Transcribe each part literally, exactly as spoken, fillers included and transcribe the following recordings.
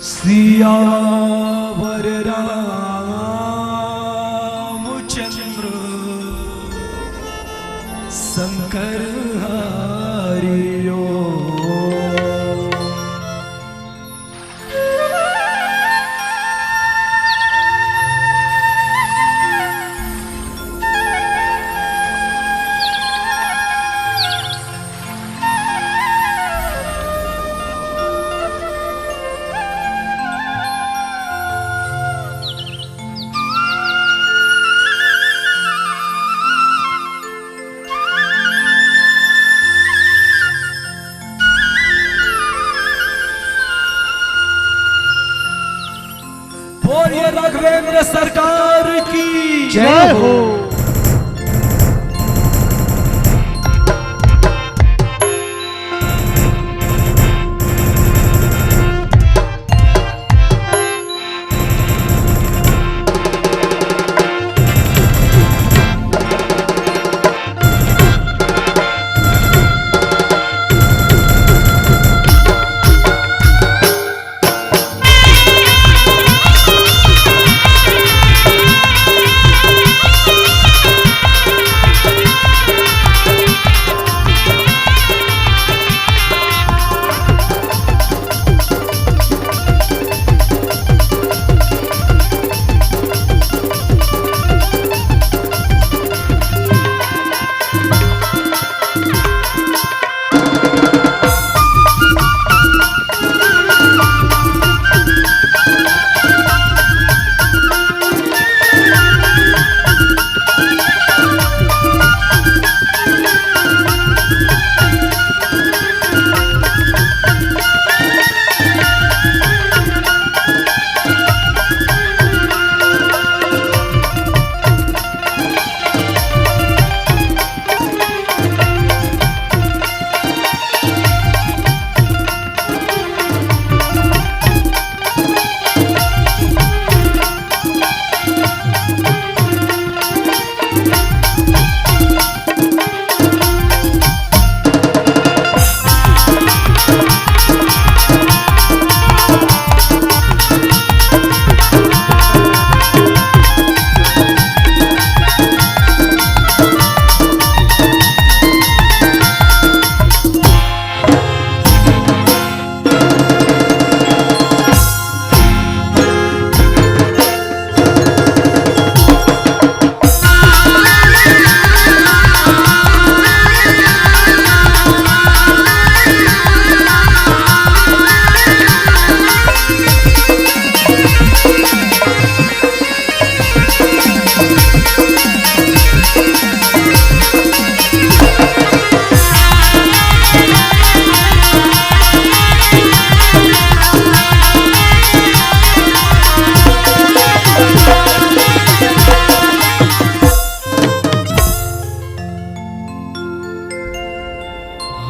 सियावर रामचंद्र शंकर हरिओ। बोलिए राघवेंद्र सरकार की जय हो।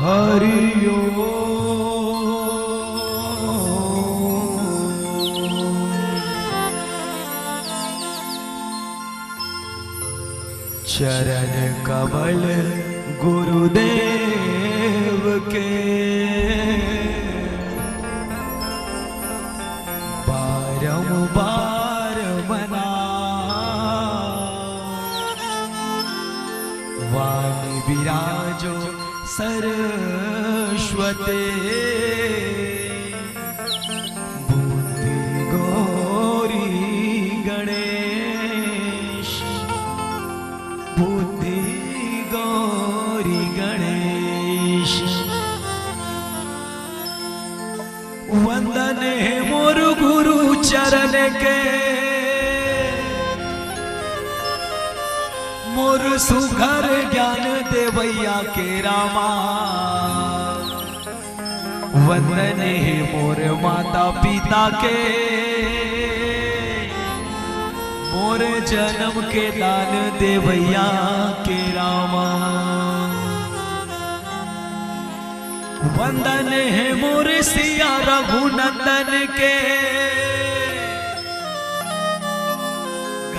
हरि ओम। चरण कमल गुरुदेव के बारंबार मना। वाणी विराजो सरस्वती, बुद्धि गौरी गणेश, बुद्धि गौरी गणेश। वंदन हे मोर गुरु चरण के, मोर सुघर ज्ञान देवैया के रामा। वंदन हे मोर माता पिता के, मोर जन्म के दान देवैया के रामा। वंदन हे मोर सिया रघुनंदन के,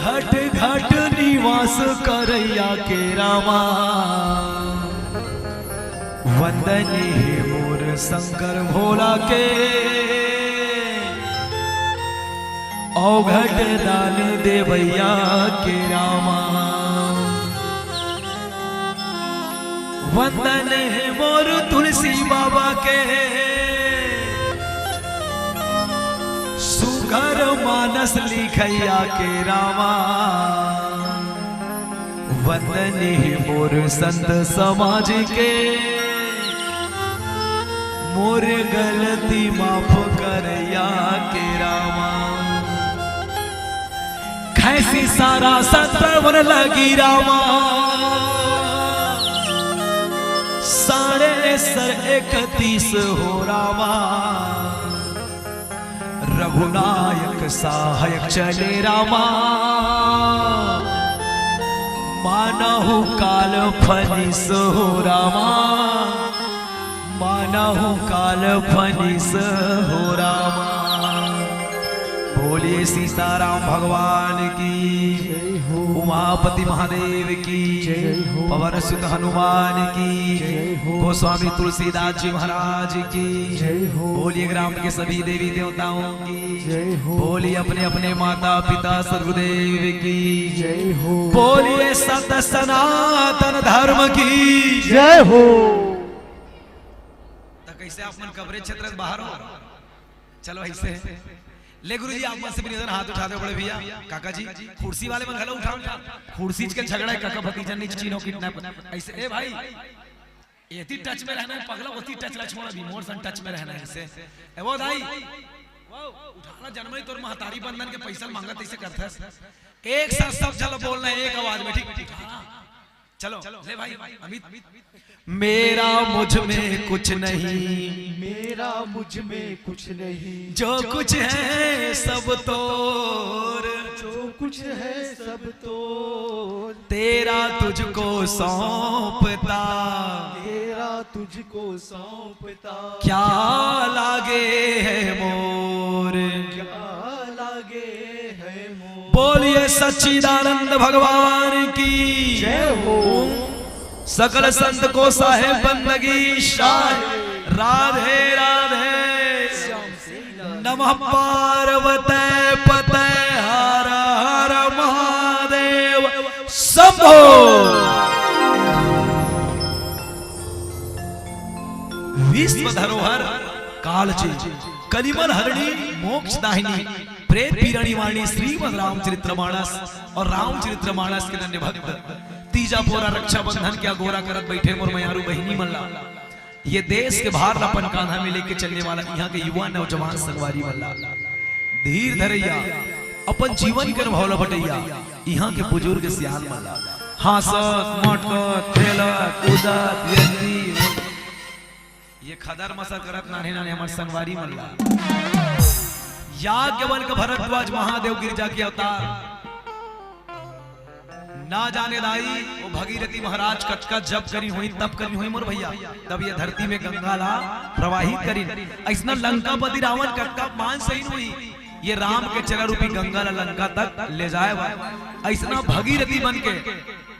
घट घट निवास करैया के रामा। वंदन हे मोर शंकर भोला के, अवघट दान देवैया के रामा। वंदन हे मोर तुलसी बाबा के, सुघर मानस लिखैया के रामा। वंदन हे मोर संत समाज के, मोर गलती माफ करैया के रामा। खैसी सारा संक्रमण लगी रामा, साढ़े सर इकतीस हो रामा। रघुनायक सहायक चले रामा, मानहु काल फनिस हो रामा, मानहु काल फनिस हो रामा। बोलिए सीताराम भगवान की, जय हो। उमापति महादेव की, जय हो। पवन सुत हनुमान की, जय हो। गोस्वामी तुलसीदास जी महाराज की, जय हो। बोलिए ग्राम के सभी देवी देवताओं की, जय हो। बोलिए अपने अपने माता पिता सदगुरुदेव की, जय हो। बोलिए सत सनातन धर्म की, जय हो। त कैसे आप मन कवरेज क्षेत्र से बाहर हो? चलो ऐसे। ले गुरुजी, आप मन से भी निवेदन, हाथ उठा दो बड़े भैया। काका जी, कुर्सी वाले मन घलो उठाओ, उठाओ। कुर्सी के झगड़ा है, काका भतीजा नहीं चीनो किडनैप। ऐसे, ए भाई, एती टच में रहना है पगला, ओती टच ला छोड़, अभी मोर सन टच में रहना है ऐसे। ए वो दाई, उठाना जनमई तोर महतारी बंधन के पैसा मांगत ऐसे करथस। एक साथ सब झन बोलना है एक आवाज में, ठीक? हाँ। चलो, ले भाई, अमित। मेरा मुझ में कुछ नहीं, मेरा मुझ में कुछ नहीं, जो कुछ है सब तोर, जो कुछ है सब तोर। तेरा तुझको सौंपता, तेरा तुझको सौंपता। क्या लागे है मोर, क्या लागे है मोर। बोलिए सच्चिदानंद भगवान की जय हो। सकल संत को साहेब बंदगी शाह। राधे राधे। नमः पार्वते पते हर हर महादेव शंभो। विश्व धरोहर कालची, कलिमल हरणी मोक्ष दाहिनी, प्रेत पीरणी वाणी श्रीमद रामचरित्र मानस और रामचरित्र मानस के धन्य भक्त तीजा पोरा रक्षाबंधन के अगोरा करत बैठे मोर मयारू बहिनी मन ला, ये देश के भार ला अपन कांधा में लेके चलने वाला यहाँ के युवा नौजवान संगवारी मन ला, धीर धरैया, अपन जीवन के अनुभव ला बटैया, यहाँ के बुजुर्ग सियान मन ला, हाँसत, मटकत, खेलत, कूदत, यदि ये खदर मसर करत नान्हे नान्हे हमर संगवारी मन ला। याज्ञवल्क्य भरद्वाज महादेव गिरजा के अवतार। ना जाने दाई, वो भगीरथी महाराज कतका जप करिन होही, तप करिन होही मोर भैया, तब ये धरती में गंगा ला प्रवाहित करिन। अइसना लंकापति रावण कतका मान सही होही, ये राम के चरण रूपी गंगा ला लंका तक ले जाए बर अइसना भगीरथी बन के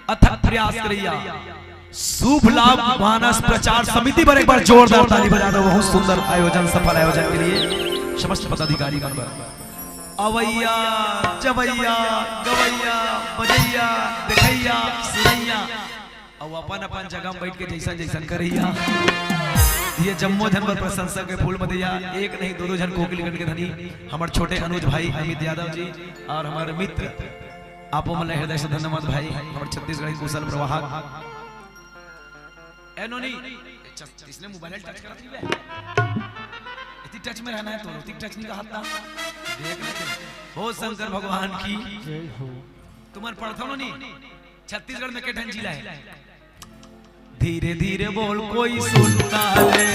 अथक प्रयास करैया शुभ लाभ मानस प्रचार समिति बर एक बार जोरदार ताली बजा दो। बहुत सुंदर आयोजन, सफल आयोजन के लिए समस्त पदाधिकारी मन बर। अवैया, जवैया, गवैया, बजैया, देखैया, सुनैया, अउ अपन अपन जगह में बैठ के जैसन जैसन करैया, ये जम्मो झन बर प्रशंसा के फूल बधैया। एक नहीं, दो दो झन कोकिल गण के धनी, हमर छोटे अनुज भाई अमित यादव जी और हमारे मित्र, आपो मन ला हृदय से धन्यवाद भाई, हमर छत्तीसगढ़ी कुशल प्रवाहक। ए नोनी, ए छत्तीस ने मोबाइल टच करत रही बे। इतनी टच में रहना है तो, इतनी टच नहीं कहा था। देख ले तू। हो शंकर भगवान की। जय हो। तुमन पढ़थो नोनी, छत्तीसगढ़ में के ठन जिला है? धीरे धीरे बोल, कोई सुनता है,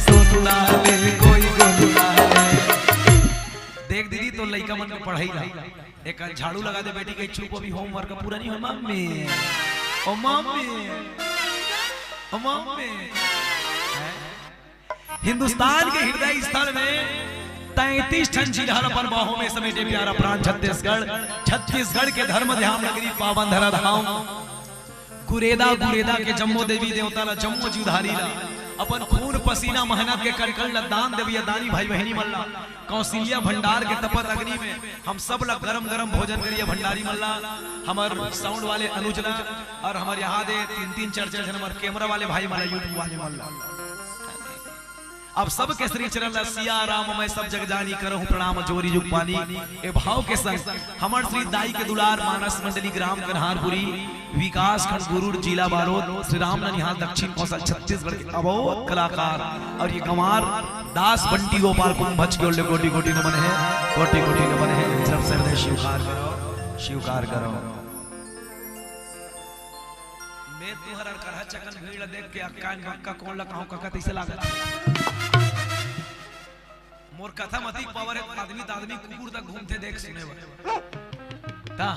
सुनता है, कोई बोलता है। देख दीदी, तो लइका मन के पढ़ाई ला एक झाड़ू लगा दे बेटी, कहीं चुप, अभी होमवर्क पूरा नहीं हो मम्मी, ओ मम्मी, ओ मम्मी। हैं? हिंदुस्तान के हृदय स्थल में तैंतीस ठन जिला अपन बाहों में समेटे प्यारा प्राण छत्तीसगढ़। छत्तीसगढ़ के धर्म ध्यान नगरी पावन धरा धाम, गुरेदा गुरेदा के जम्मो देवी देवता ला, जम्मो जीवधारी ला, अपन खून पसीना मेहनत के कनकन ल दान देवइया दानी भाई बहिनी मन ला, कौशल्या भंडार के तपत अग्नि में हम सब ला गरम गरम भोजन करिया भंडारी मन ला, हमर साउंड वाले अनुज ला, और हमर यहाँ दे तीन तीन चार चार झन हमर कैमरा वाले भाई मन ला, YouTube वाले मन ला। अब सबके श्री चरण ला सिया राम मैं सब जग जानी करहूँ प्रणाम जोरी जुग पानी। ए भाव के संग हमर श्री दाई के दुलार मानस मंडली ग्राम कन्हारपुरी विकास खंड गुरूर जिला बालोद श्री राम ननिहाल दक्षिण कौशल छत्तीसगढ़ के अबोध कलाकार और ये गंवार दास बंटी गोपाल कुंभज के ओर ले कोटि कोटि नमन हे, कोटि कोटि नमन हे। सब श्रद्धे स्वीकार करो, स्वीकार करो। मैं तुहर अउ करहा चकन भीड़ ला देख के अक्का न बक्का कोन ला कहूँ कका तइसे लागत। मोर कथा म अतिक पावर हे, आदमी त आदमी कुकुर तक घूमथे देख सुने बर। ता,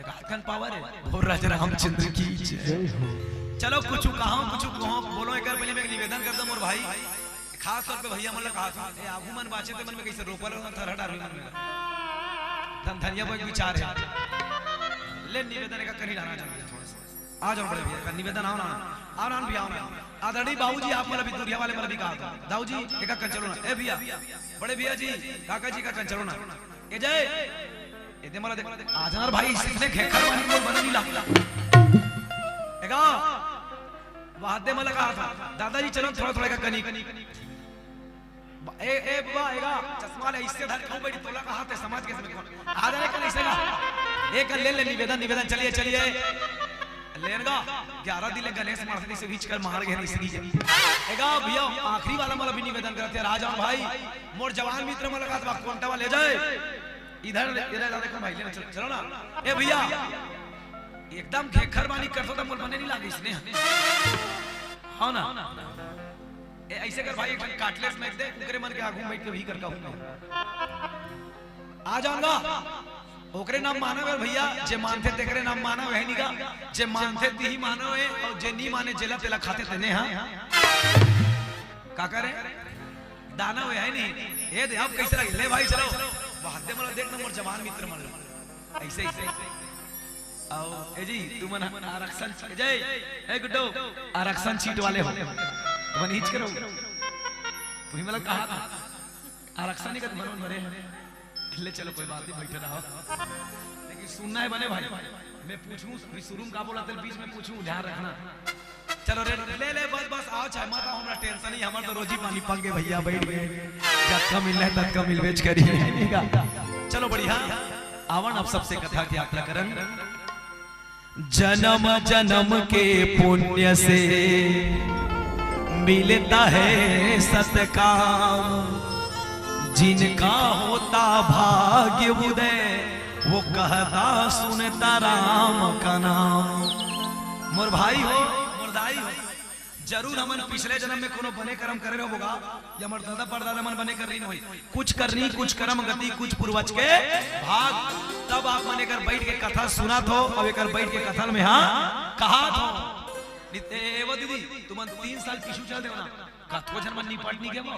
एक आध कन पावर हे। बोल राजा रामचंद्र की जय। चलो कुछ कहां, कुछ कहां, बोलो एक बार पहले मैं एक निवेदन करता हूं मोर भाई, खास तौर पे भैया मन ला कहा था, ए आगू मन बाचे ते मन में कइसे रोपा रहना थरहा डाल मन में। धन धनिया को एक विचार हे। ले निवेदन एक कनी लाना चाहते थोड़ा सा। आ जाओ बड़े भैया, का निवेदन, आओ ना, आओ ना भैया, आओ ना। आदरणीय बाबूजी, आप मन ला भी दूरिहा वाले मन ला भी कहा था, दाऊ जी, एक कन चलो ना, ए भैया, बड़े भैया जी, काका जी, एक कन चलो ना। ए जय, ए दे मला देख, आ जाना रे भाई, इसने घेखर बानी मोर बना नीला। एगा, वाहदे मला कहा था, दादाजी चलो थोड़ा थोड़ा एक कनी। ए, ए, बा, एगा, चश्मा ले, इससे धर खाऊं बेटी, तोला कहा थे, समाज के इसमें कौन? आ जा रे, कल इसे ला। एक ले, ले, निवेदन, निवेदन, चलिए, चलिए। लेनगा, ग्यारह दिन ले गणेश मारती से बीच कर मार गए इसकी। एगा, भैया, आखिरी वाला मला भी निवेदन करते हैं, राजा भाई, मोर जवान मित्र मला कहा था, कोंटा वाले जाए। इधर, इधर, इधर देखो भाई, ले, चलो, चलो ना। ए भैया, एकदम घेखर बानी करतो त मोर बने नहीं लागे इसने। हाँ ना? ए, ऐसे कर भाई, एक ठन कार्डलेस मैच दे, ओकरे मन के आगू में बैठ के भी कर कहूँ मैं। आ जाऊंगा। ओकरे नाम मानव हे भैया, जे मानथे तेकरे नाम मानव हे निका, जे मानथे तिही मानव हे, और जे नी माने जेला तेला खाथे तेने, हाँ? का करे? दानव हे नहीं? ए दे, अब कैसे लगे? ले भाई चलो। वाहदे मला देख ना मोर जवान मित्र मन। ऐसे, ऐसे। आओ, ए जी, तुमन आरक्षण, ए जय, ए गुड्डो, आरक्षण सीट वाले हो। तुमन हिच करो। तुम्ही मला कहा था, आरक्षण ही का तुम्हारे मरे हैं। ले चलो, कोई बात नहीं, बैठे रहो। लेकिन सुनना है बने भाई, मैं पूछूं, अभी शुरू में का बोला था, बीच में पूछूं, ध्यान रखना। चलो रे, ले, ले, बस, बस, आओ, चाहे मत आओ, हमरा टेंशन नहीं, हमार तो रोजी पानी पंगे भैया बैठ गए। जतका मिलना है, ततका मिलबेच करी। चलो बढ़िया, आवन अब सबसे कथा की यात्रा करन। जन्म जन्म के पुण्य से मिलता है सतकाम, जिनका होता भाग्य उदय, वो कहता सुनता राम का नाम। मोर भाई हो, मोर दाई हो, जरूर हमन पिछले जन्म में कोनो बने कर्म करे रहो होगा, या हमर दादा परदादा मन बने कर रही होई। कुछ करनी, कुछ कर्म गति, कुछ पूर्वज के भाग। तब आप मन एकर बैठ के कथा सुनत हो, अब एकर बैठ के कथा में हाँ कहा थो। नित-, ए, ए, वो दीदी, तुमन तीन साल पीछू चल देव ना, कतको झन मन निपट नहीं गे वो।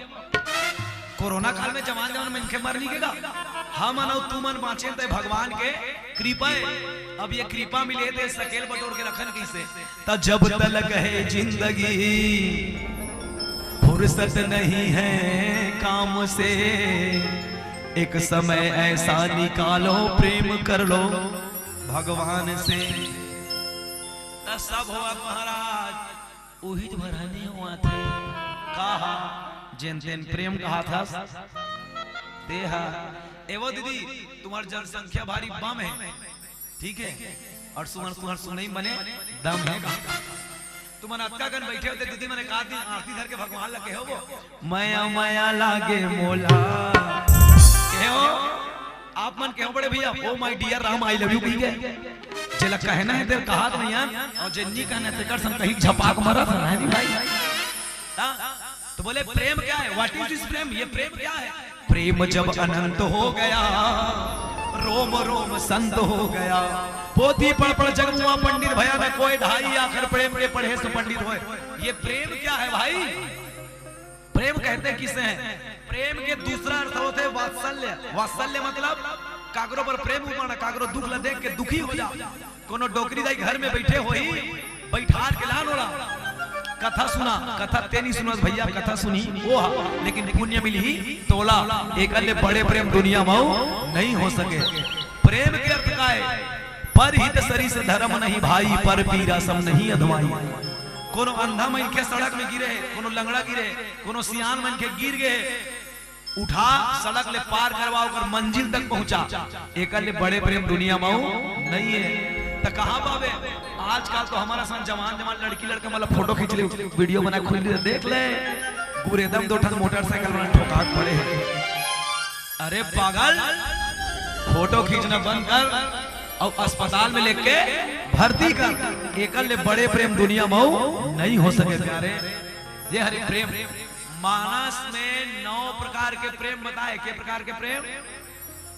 कोरोना काल में जवान जवान मनखे मर नहीं गेगा। हमन अउ तुमन बाँचे ते भगवान के कृपा हे। अब ये कृपा मिले ते सकेल बटोर के रखन कइसे। त जब तलक है जिंदगी, फुर्सत नहीं है काम से, एक समय ऐसा निकालो, प्रेम कर लो भगवान से। त सब हो अब महाराज, उहीच भर हनी हुआथे। का हा? जेन तेन प्रेम कहाथस। ते हा। ए वो दीदी, तुम्हार जनसंख्या भारी बम हे, ठीक हे? अउ सुमन, तुमन सुनई बने दम हे। तुमन अतका कन बैठे हो ते दीदी मने का दिन आरती धर के भगवान ला कहे हो वो, मया मया लागे मोला। कहे हो? आप मन कहो बड़े भैया, "Oh my dear Ram, I love you" कहि के। जेला कहना हे तेला कहात नइ हन, अउ जे नी कहना हे तेकर संग कहि झपाक मरत हन, हे नी भाई? हाँ? तो बोले, "प्रेम क्या है? What is this प्रेम? ये प्रेम क्या है?" प्रेम जब अनंत हो गया, रोम रोम संत हो गया। पोथी पढ़ पढ़ जग मुआ पंडित भया न कोई, ढाई आखर प्रेम के पढ़े से पंडित होए। ये प्रेम क्या है भाई? प्रेम कहते किसे हैं? प्रेम के दूसरा अर्थ होथे वात्सल्य। वात्सल्य मतलब काकरो पर प्रेम उमड़ना, काकरो दुख ला देख के दुखी हो जा। कोनो डोकरी दाई घर में बैठे होही, बैठार के लान ओला, कथा सुना, कथा ते नहीं सुनस भैया, कथा सुनी वो हा, लेकिन पुण्य मिलही तोला। एकर ले बड़े प्रेम दुनिया म अउ नहीं हो सके। प्रेम के अर्थ का हे? "परहित सरिस धरम नहीं भाई, पर पीरा सम नहीं अधमाई।" कोनो अंधा मनखे सड़क में गिरे, कोनो लंगड़ा गिरे, कोनो सियान मनखे गिर गे, उठा, सड़क ले पार करवा, ओकर मंजिल तक पहुंचा। एकर ले बड़े प्रेम दुनिया म अउ नहीं हे। त कहां पाबे? आजकल तो हमर असन जवान जवान लड़की लड़का मन ला फोटो खींच ले, वीडियो बना, खुल ले, देख ले, गुरेदम दो ठन मोटरसाइकिल वाला ठोका के पड़े हे। अरे पागल, फोटो खींचना बंद कर अउ अस्पताल में लेके भर्ती कर। एकर ले बड़े प्रेम दुनिया म अउ नहीं हो सके प्यारे। ये हरे प्रेम। मानस में नौ प्रकार के प्रेम बताए। के प्रकार के प्रेम?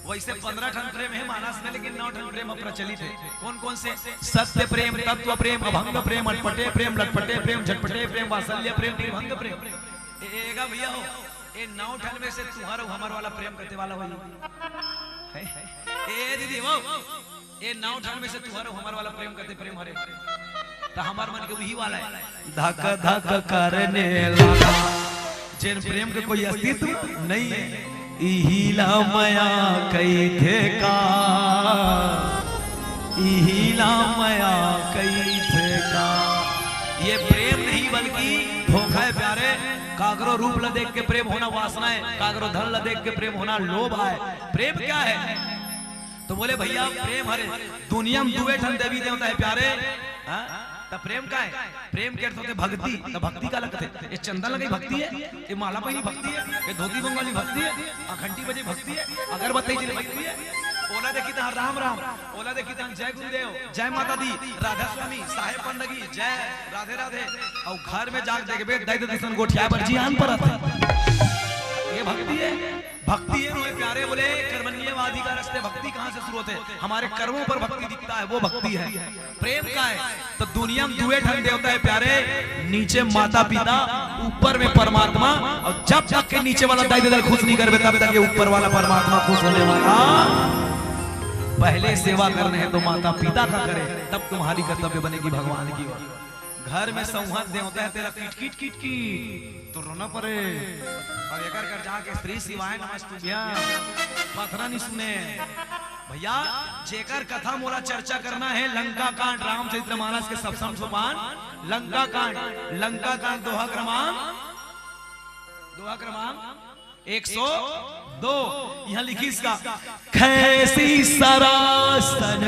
वैसे पंद्रह ठन प्रेम हे मानस में, लेकिन नौ ठन प्रेम अब प्रचलित हे। कौन कौन से? सत्य प्रेम, तत्व प्रेम, अभंग प्रेम, अटपटे प्रेम, लटपटे प्रेम, झटपटे प्रेम, वात्सल्य प्रेम, निर्भंग प्रेम। ए, एगा भैया हो, ए नौ ठन में से तुहर अउ हमर वाला प्रेम कते वाला होही? ए दीदी हो, ए नौ ठन में से तुहर अउ हमर वाला प्रेम कते प्रेम हरे? त हमर मन के उही वाला हे। धक धक करने लगा। जेन प्रेम के कोई अस्तित्व नहीं हे। इही ला मया कहिथे का, इही ला मया कहिथे का। ये प्रेम नहीं बल्कि धोखा हे प्यारे। काकरो रूप ला देख के प्रेम होना वासना हे, काकरो धन ला देख के प्रेम होना लोभ आय। प्रेम क्या हे? तो बोले, "भैया, प्रेम हरे, दुनिया में दुए ठन देवी देवता हे प्यारे।" हाँ? त प्रेम का हे? प्रेम के अर्थ होथे भक्ति। त भक्ति काला कथे? ये चंदन लगाई भक्ति हे, ये माला पहिनी भक्ति हे, ये धोती बंगाली भक्ति हे, अखंडी बजे भक्ति हे, अगरबत्ती जले भक्ति हे। ओला देखी तहां राम राम, ओला देखी तहां जय गुरुदेव, जय माता दी, राधा स्वामी, साहेब पंडगी, जय राधे राधे। अउ घर में जाके देखबे, दई दई दिसन गोठिया बर जी आन परत हे। ये भक्ति हे? भक्ति ये नोहे प्यारे, बोले कर्मण्येवाधिकारस्ते। भक्ति कहां से शुरू होथे? हमारे कर्मों पर भक्ति दिखता है, वो भक्ति हे। प्रेम का हे? त दुनिया में दुए ठन देवता हे प्यारे, नीचे माता पिता, ऊपर में परमात्मा। अउ जब तक के नीचे वाला दई ददा ल खुश नहीं करबे, तब तक ये ऊपर वाला परमात्मा खुश होने वाला। पहले सेवा करने हैं तो माता पिता का करें, तब तुम्हारी कर्तव्य बनेगी भगवान की ओर। घर में संवत देवता हे, तेला किट किट किट किट तो रोना परे। अउ एकर घर जाके श्री शिवाय नमस्तुभ्यं, पथरा नहीं सुने। भैया, जेकर कथा मोला चर्चा करना हे, लंका कांड, रामचरित मानस के सप्तम सोपान, लंका कांड, लंका कांड दोहा क्रमांक, दोहा क्रमांक एक सौ दो। यहां लिखिस का, "खैसी सरासन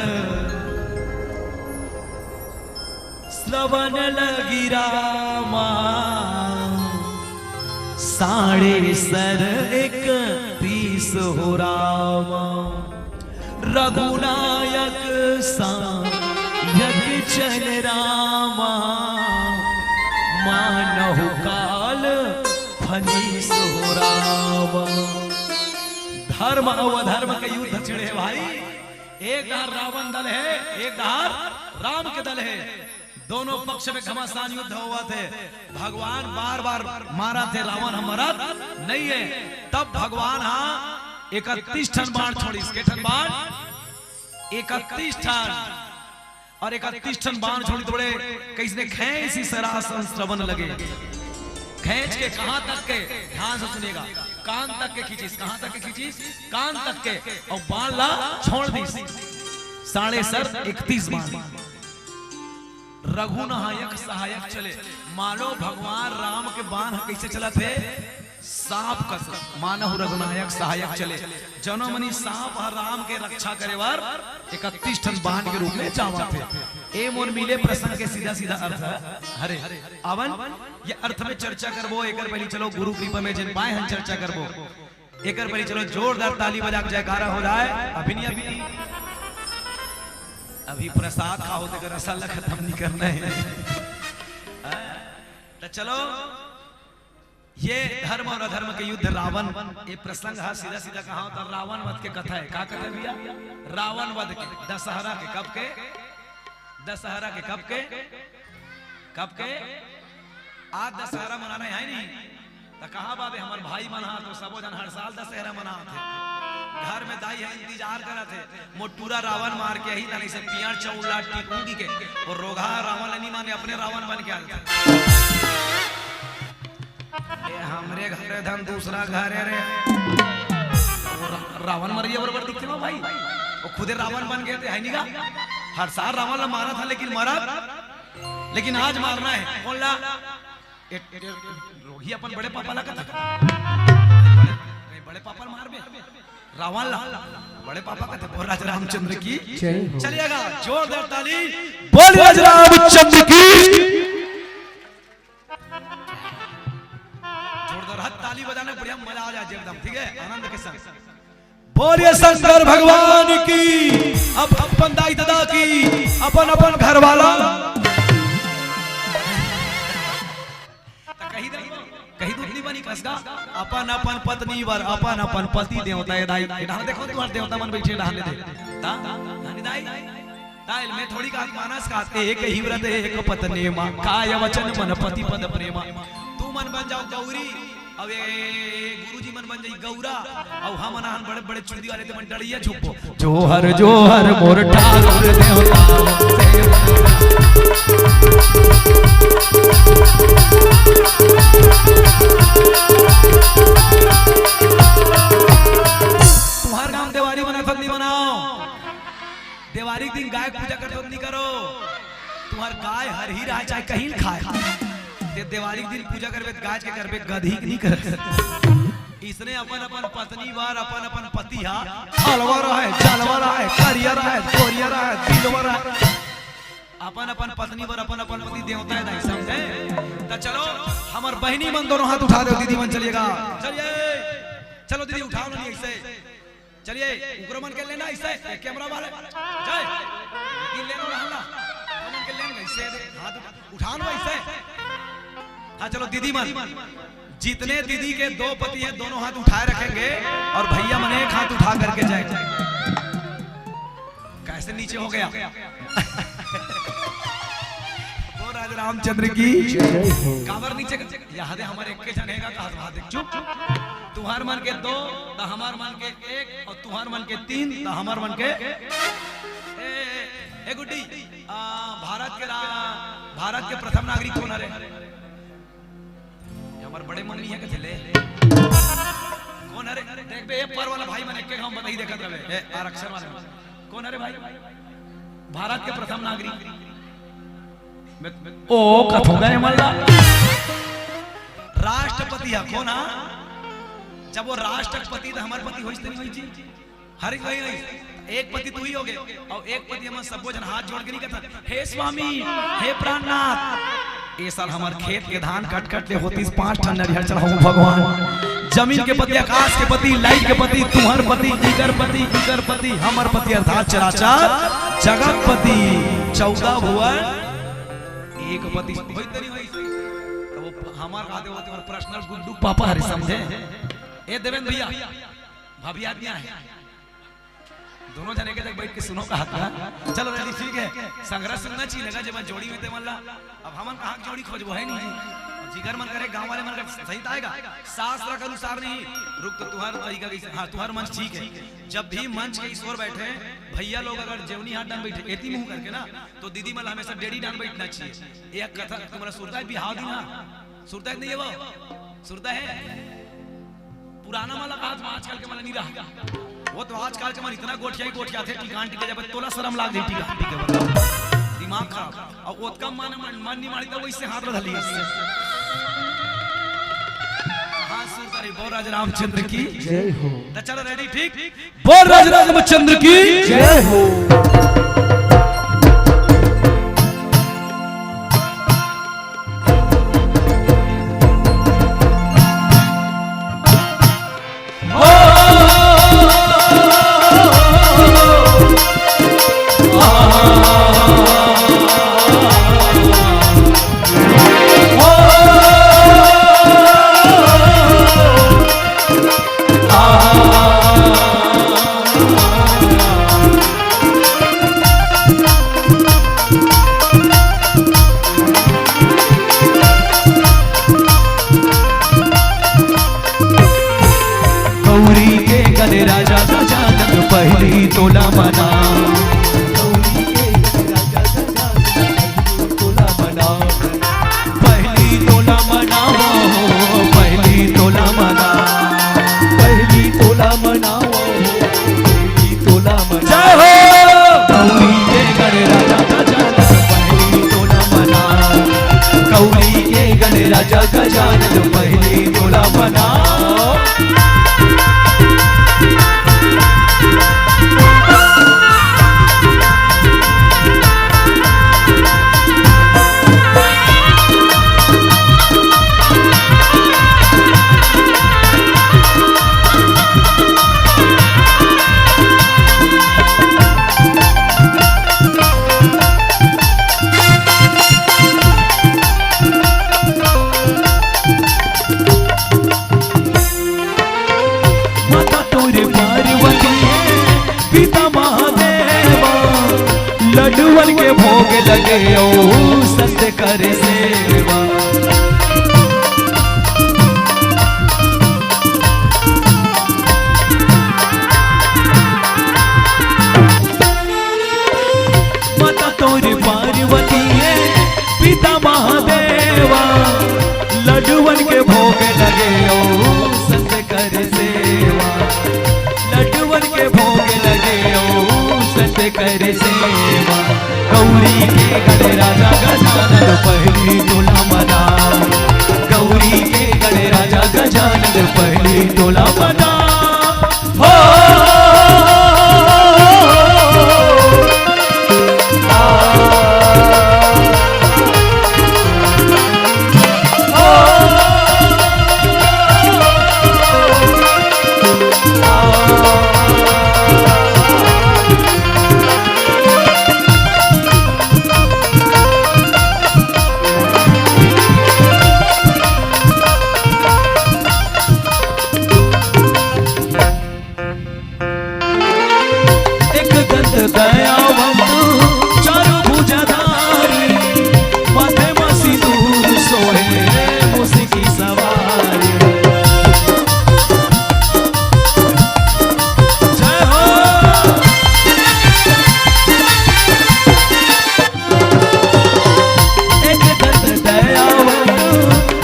श्रवण लगी रामा, साढ़े सर इकतीस हो रामा।" रघुनायक सायक चल रामा, मानहु काल फनीस हो रामा। धर्म अउ अधर्म के युद्ध छिड़े हे भाई। एक डहर रावण दल हे, एक डहर राम के दल हे। दोनों पक्ष में घमासान युद्ध होवत हे। भगवान बार बार मारत हे, रावण ह मरत नहीं हे। तब भगवान हा इकतीस ठन बाण छोड़िस। के ठन बाण? इकतीस ठन। अउ इकतीस ठन बाण छोड़िस, बोले कइसने, खैसी सरासन श्रवण लगे। खींच के कहां तक के? ध्यान से सुनिएगा, कान तक के खींचिस। कहां तक के खींचिस? कान तक के। अउ बाण ला छोड़ दिस। साढ़े सर इकतीस बाण। रघुनायक सायक चले। मानो भगवान राम के बाण ह कइसे चलत हे? सांप कस। मानहु रघुनायक सायक चले। जनो मनी सांप ह राम के रक्षा करे बर इकतीस ठन बाण के रूप में जावत हे। ए मोर मिले प्रसंग के सीधा सीधा अर्थ हे। हरे, अवन ये अर्थ में चर्चा करबो, एकर पहिली चलो गुरु कृपा में जेन पाए हन चर्चा करबो। एकर पहिली चलो जोरदार ताली बजा के जयकारा हो जाए। अभी नहीं, अभी नहीं, अभी प्रसाद खाओ, तेकर रसा ला खत्म नहीं करना हे। त चलो, ये धर्म अउ अधर्म के युद्ध, रावण, ये प्रसंग ह सीधा सीधा कहां होता, रावण वध के कथा हे। का कथा भैया? रावण वध के, दशहरा के। कब के? दशहरा के। कब के? कब के? आज दशहरा मनाना हे, हे नहीं? त कहां बाबे, हमर भाई मन हा तो सबो झन हर साल दशहरा मनात हे। घर में दाई ह इंतजार करत हे, मोर टूरा रावण मार के आही, त नहीं से पियर चउर ला टिपूंगी के। अउ रोगहा रावण ल नहीं माने, अपने रावण बन के आ जाथे। हमरे घर धन दूसरा घर हे रे। वो रा-, रावण मरइया बरोबर दिखथे ना भाई, वो खुदे रावण बन गे हे, है नी गा? हर साल रावण ला मारत हे, लेकिन मरत, लेकिन आज मारना हे। कोन ला? ए, ए, रोगी अपन बड़े पापा ला कथे। बड़े, बड़े पापा ला मारबे। रावण ला, बड़े पापा कथे। बोल राजा रामचंद्र की। जय हो। चलिएगा, जोरदार ताली। बोल राजा रामचंद्र की। जोरदार हाथ ताली बजाना, बढ़िया मजा आ जाए एकदम, ठीक है, आनंद के साथ। बोलिए शंकर भगवान की, अब अपन दाई ददा की, अपन अपन घर वाला। त कही दे, कही दूध नहीं बनी कसगा, अपन अपन पत्नी बर, अपन अपन पति देवता हे दाई। ये डाहर देखो, तुम्हार देवता मन बैठे डाहर ले दे। ता, नानी दाई, ताइल में थोड़ी का मानस का, एक ही व्रत एक पत्नी मा, काय वचन मन पति पद प्रेमा। तू मन बन जाओ गौरी, अब ये गुरुजी मन बन जाई गौरा, अब हमन आन बड़े बड़े चुंदी वाले ते मन डड़िया छुपो। जोहर जोहर मोर ठाकुर देवता। तुम्हार गांव देवारी मनाथन नहीं मनाओ। देवारी के दिन गाय के पूजा करथो त नहीं करो। तुम्हार गाय हरही रहे चाहे कहीं खाए, ते देवारी के दिन पूजा करबे त गाय के करबे, गदही के नहीं करबे। इसने अपन अपन पत्नी बर, अपन अपन पति हा अलवा रहे, जलवा रहे, करिया रहे, गोरिया रहे, दिलवा रहे, अपन अपन पत्नी बर अपन अपन पति देवता हे दाई, समझे? त चलो, हमर बहिनी मन दोनों हाथ उठा दे, दीदी मन चलिएगा, चलिए, चलो दीदी उठाओ ना, नहीं ऐसे। चलिए, उकरो मन के लेना इसे, कैमरा वाले। जय। ये लेना रहला। उकरो मन के लेना इसे दे, हाथ उठा, उठा लो इसे। हाँ, चलो दीदी मन। जितने दीदी के दो पति हैं, दोनों हाथ उठाए रखेंगे और भैया मन एक हाथ उठा करके जाए। कैसे नीचे हो गया? वो राज रामचंद्र की। जय हो। काबर नीचे कर, यहाँ दे हमारे एक के जन हैगा, कहा तो हाथ देख, चुप। तुम्हार मन के दो, तो हमार मन के एक, और तुम्हार मन के तीन, तो हमार मन के, ए, ए, ए गुड्डी, आ, भारत के रा-, भारत के प्रथम नागरिक कोन हरे? ये हमार बड़े मम्मी हे कथे ले। कोन हरे? देख बे, ए पर वाला भाई मन एक के गांव बताई देखत रहे। ए, आरक्षण वाले मन। कोन हरे भाई? भारत के प्रथम नागरिक। मैं, मैं, ओ, कथों गए मल्ला। राष्ट्रपति हा कोन हा? जब वो राष्ट्रपति त हमार पति होइस त नहीं होइस जी? हर एक वही होइस। एक पति तू ही होगे, और एक पति हमन सबो झन हाथ जोड़ के नहीं कहथन, "हे स्वामी, हे प्राणनाथ, ए साल हमर खेत के धान कट कट ले होतिस, पांच ठन नरिहर चढ़ाहूं भगवान।" जमीन के पति, आकाश के पति, लाइट के पति, तुहर पति, इकर पति, इकर पति, हमर पति अर्थात चराचर जगत पति, चौदह भुवन एक पति। होई त नहीं होई? त वो हमार कहते होते और पर्सनल गुड्डू पापा हरे, समझे? ए देवेंद्र भैया, भाभी आदमी आहे। दोनों जने के जग बैठ के सुनो कहा था। चलो रेडी, ठीक है। संग्रह सुनना चाहिए लगा जब जोड़ी में ते मल्ला। अब हमन कहाँ जोड़ी खोजबो, है नहीं जी? अब जिगर मन करे, गांव वाले मन करे, सही त आएगा। शास्त्र के अनुसार नहीं। रुक तो तुहार तरीका कैसे? हाँ, तुहार मंच ठीक है। जब भी मंच के ईश्वर बैठे, भैया लोग अगर जेवनी हाथ डाल बैठे, एती मुंह करके ना, तो दीदी मन हमेशा डेढ़ी डाल बैठना चाहिए। एक कथा तुम्हारा सुरता है, बिहाव दिन, हाँ। सुरता है नहीं है वो? सुरता है? पुराना मन ला कहा, आजकल के मन ला नहीं रहा। वो तो आजकल के मन इतना गोठिया ही गोठिया थे, टिकान टिके जब तोला शर्म लाग जाए, टिकान टिके मतलब। दिमाग खराब। और ओतका मन, मन, मन नहीं मारी तो वैसे हाथ बदल लिए। हाँ, सुरता रही, बोल राजा रामचंद्र की। जय हो। तो चलो रेडी, ठीक? बोल राज रामचंद्र की जय हो। गौरी के गले राजा गजानन पहली तोला मना। गौरी के गले राजा गजानन पहली तोला मना। पहली तोला मनावा हो, पहली मनावो हो, पहली तोला मना। जय हो। गौरी के गणराजा गजानन पहली तोला मना। गौरी के गणराजा गजानन पहली तोला मना। माता तोरे पार्वती, पिता महादेवा, लड्डुअन के भोग लगे ओ संत करे सेवा। माता तोरे पार्वती हे, पिता महादेवा, लड्डुअन के भोग लगे ओ संत कर सेवा, लड्डुअन के भोग लगे ओ संत कर सेवा। गौरी के गणराजा गजानन पहली तोला मना, गौरी के गणराजा गजानन पहली तोला मना। हो। एक दंत दयावंत, चारु भुजाधारी, माथे मा सिंदूर सोहे, मुसकी सवारी। जय हो। एक दंत दयावंत,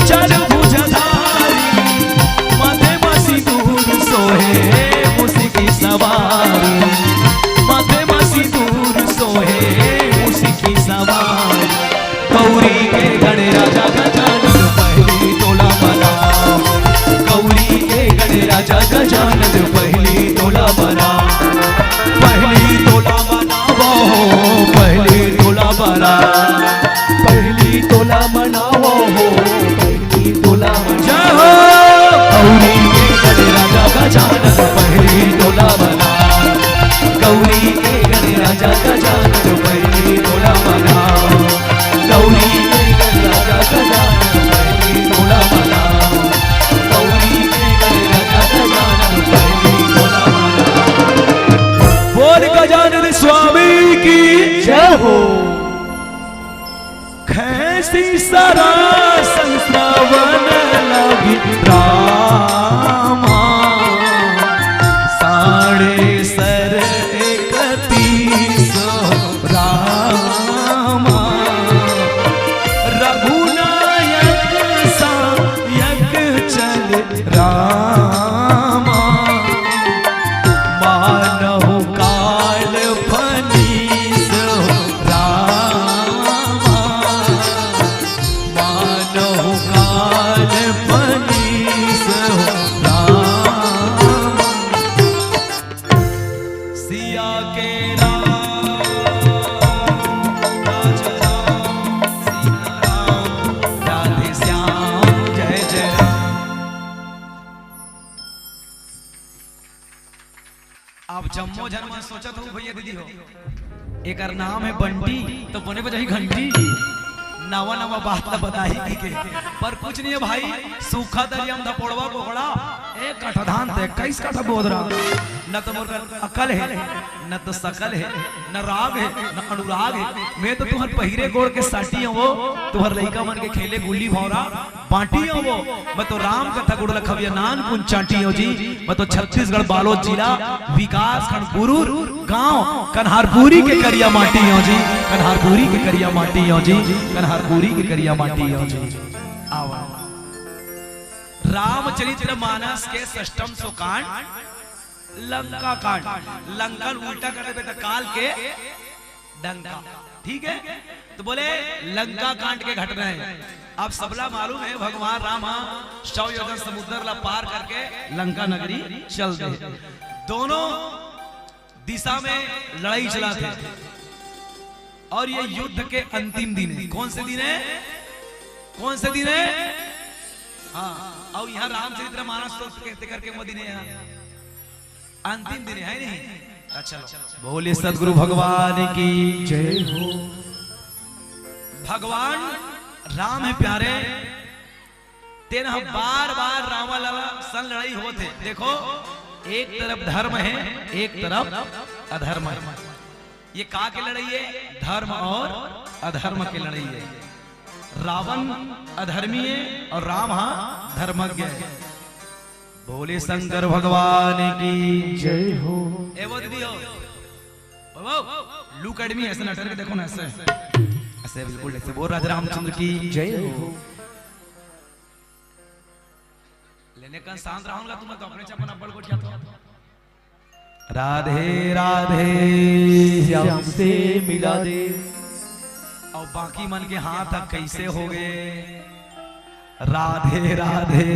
चारु भुजाधारी, माथे मा सिंदूर सोहे, मुसकी सवारी, माथे मा सिंदूर सोहे, मुसकी सवारी। गौरी के गणराजा गजानन पहली तोला मना, गौरी के गणराजा गजानन पहली तोला मना, पहली तोला मनावो हो, पहली तोला मना, पहली तोला मनावो हो, पहली तोला मना। जय हो। गौरी के गणराजा गजानन पहली तोला मना, गौरी के गणराजा गजानन पहली तोला मना, गौरी के गणराजा गजानन पहली तोला मना, गौरी के गणराजा गजानन पहली तोला मना। बोल गजानन स्वामी की जय हो। खैसी सरा संस्रवन लगी रामा, साढ़े सर इकतीस रामा, रघुनायक सायक चल रामा, मानहु काल फनीस रामा, मानहु काल फनीस रामा। सिया के राम, राजा राम, सीता राम, राधे श्याम, जय जय राम। आप जम्मो झन मन सोचत हो भैया दीदी हो, एकर नाम है बंटी, तो बने बजाही घंटी। नवा नवा बात ला बताही की के, पर कुछ नहीं है भाई, सूखा दरिया में धपोड़वा कोकड़ा, एक कट्ठा धान ते इक्कीस कट्ठा बोदरा। न तो मोर कर अकल है, न तो सकल है, न राग है, न अनुराग है। मैं तो तुहर पहिरे गोड़ के साटी हूँ, तुहर लइका मन के खेले गुल्ली भौरा बांटी हो वो। मैं तो राम कथा गुड़ लखविया नान कुन चांटी हो जी। मैं तो छत्तीसगढ़ बालोद जिला, विकास खंड गुरूर गांव कन्हारपुरी के करिया माटी हो जी, कन्हारपुरी के करिया माटी हो जी, कन्हारपुरी के करिया माटी हो जी। आवा। रामचरित्र मानस के षष्टम सो कांड लंका कांड। लंका ल उल्टा कर देबे त काल के डंका। ठीक है, तो बोले लंका कांड के घटना है। आप सबला मालूम है, भगवान राम हा सौ योजन समुद्र ला पार करके लंका नगरी चल दे। दोनों दिशा में लड़ाई चलाथे। और ये युद्ध के अंतिम दिन है। कौन से दिन है? कौन से दिन है? हाँ, और यहाँ रामचरित्र मानस स्तोत्र कहते करके वो दिन है यहाँ। अंतिम दिन है नहीं? अच्छा, चलो। बोले सदगुरु भगवान की जय हो। भगवान राम है प्यारे, तेन ह बार-बार रावण ला संग लड़ाई होत हे। देखो, एक तरफ धर्म है, एक तरफ अधर्म है। ये का के लड़ाई है? धर्म और अधर्म के लड़ाई है। रावण अधर्मी है और राम हा धर्मज्ञ है। बोले शंकर भगवान की जय हो। ए वो दीदी हो, ओ वो, लू अकेडमी ऐसे नटर के देखो ना, ऐसे, ऐसे बिल्कुल ऐसे। बोल राजा रामचंद्र की जय हो। लेने कन शांत रहूंगा, तुम तो अपने चपन अब्बड़ गोठिया तो। राधे राधे, श्याम से मिला दे। और बाकी मन के हाथ ह कैसे हो गए? राधे राधे।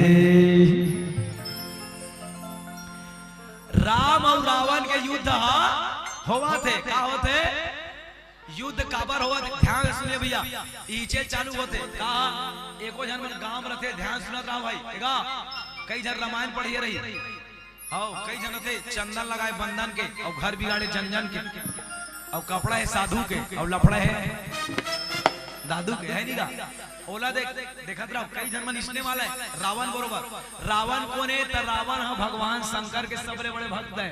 राम और रावण के युद्ध हा होवत हे, का होत हे? युद्ध काबर होवत? ध्यान से सुनिए भैया, इहिचे चालू होथे। का एको झन मन गांव में रथे, ध्यान सुनत रहा भाई। एगा, कई झन रामायण पढ़िए रही। हव, कई झन रथे चंदन लगाए बंदन के, अउ घर बिगाड़े जन जन के, अउ कपड़ा है साधु के, अउ लफड़ा है दादू के, है नी गा? ओला देख, देखत रहो, कई झन मन इसने वाला है। रावण बरोबर। रावण कोन है? त रावण ह भगवान शंकर के सबले बड़े भक्त है।